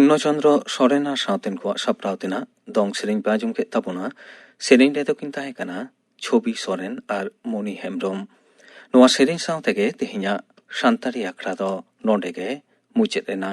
ᱯᱩᱨᱱᱚ ᱪᱚᱸᱫᱽᱨᱚ ᱥᱚᱨᱮᱱ ᱟᱨ ᱥᱟᱶᱛᱮᱱ ᱠᱚᱣᱟᱜ ᱥᱟᱯᱲᱟᱣ ᱛᱮᱱᱟᱜ ᱫᱚᱝ ᱥᱮᱨᱮᱧ ᱯᱮ ᱟᱸᱡᱚᱢ ᱠᱮᱫ ᱛᱟᱵᱚᱱᱟ᱾ ᱥᱮᱨᱮᱧ ᱨᱮᱫᱚ ᱠᱤᱱ ᱛᱟᱦᱮᱸ ᱠᱟᱱᱟ ᱪᱷᱚᱵᱤ ᱥᱚᱨᱮᱱ ᱟᱨ ᱢᱚᱱᱤ ᱦᱮᱢᱵᱽᱨᱚᱢ᱾ ᱱᱚᱣᱟ ᱥᱮᱨᱮᱧ ᱥᱟᱶ ᱛᱮᱜᱮ ᱛᱮᱦᱮᱧᱟᱜ ᱥᱟᱱᱛᱟᱲᱤ ᱟᱠᱷᱲᱟ ᱫᱚ ᱱᱚᱰᱮ ᱜᱮ ᱢᱩᱪᱟᱹᱫ ᱮᱱᱟ᱾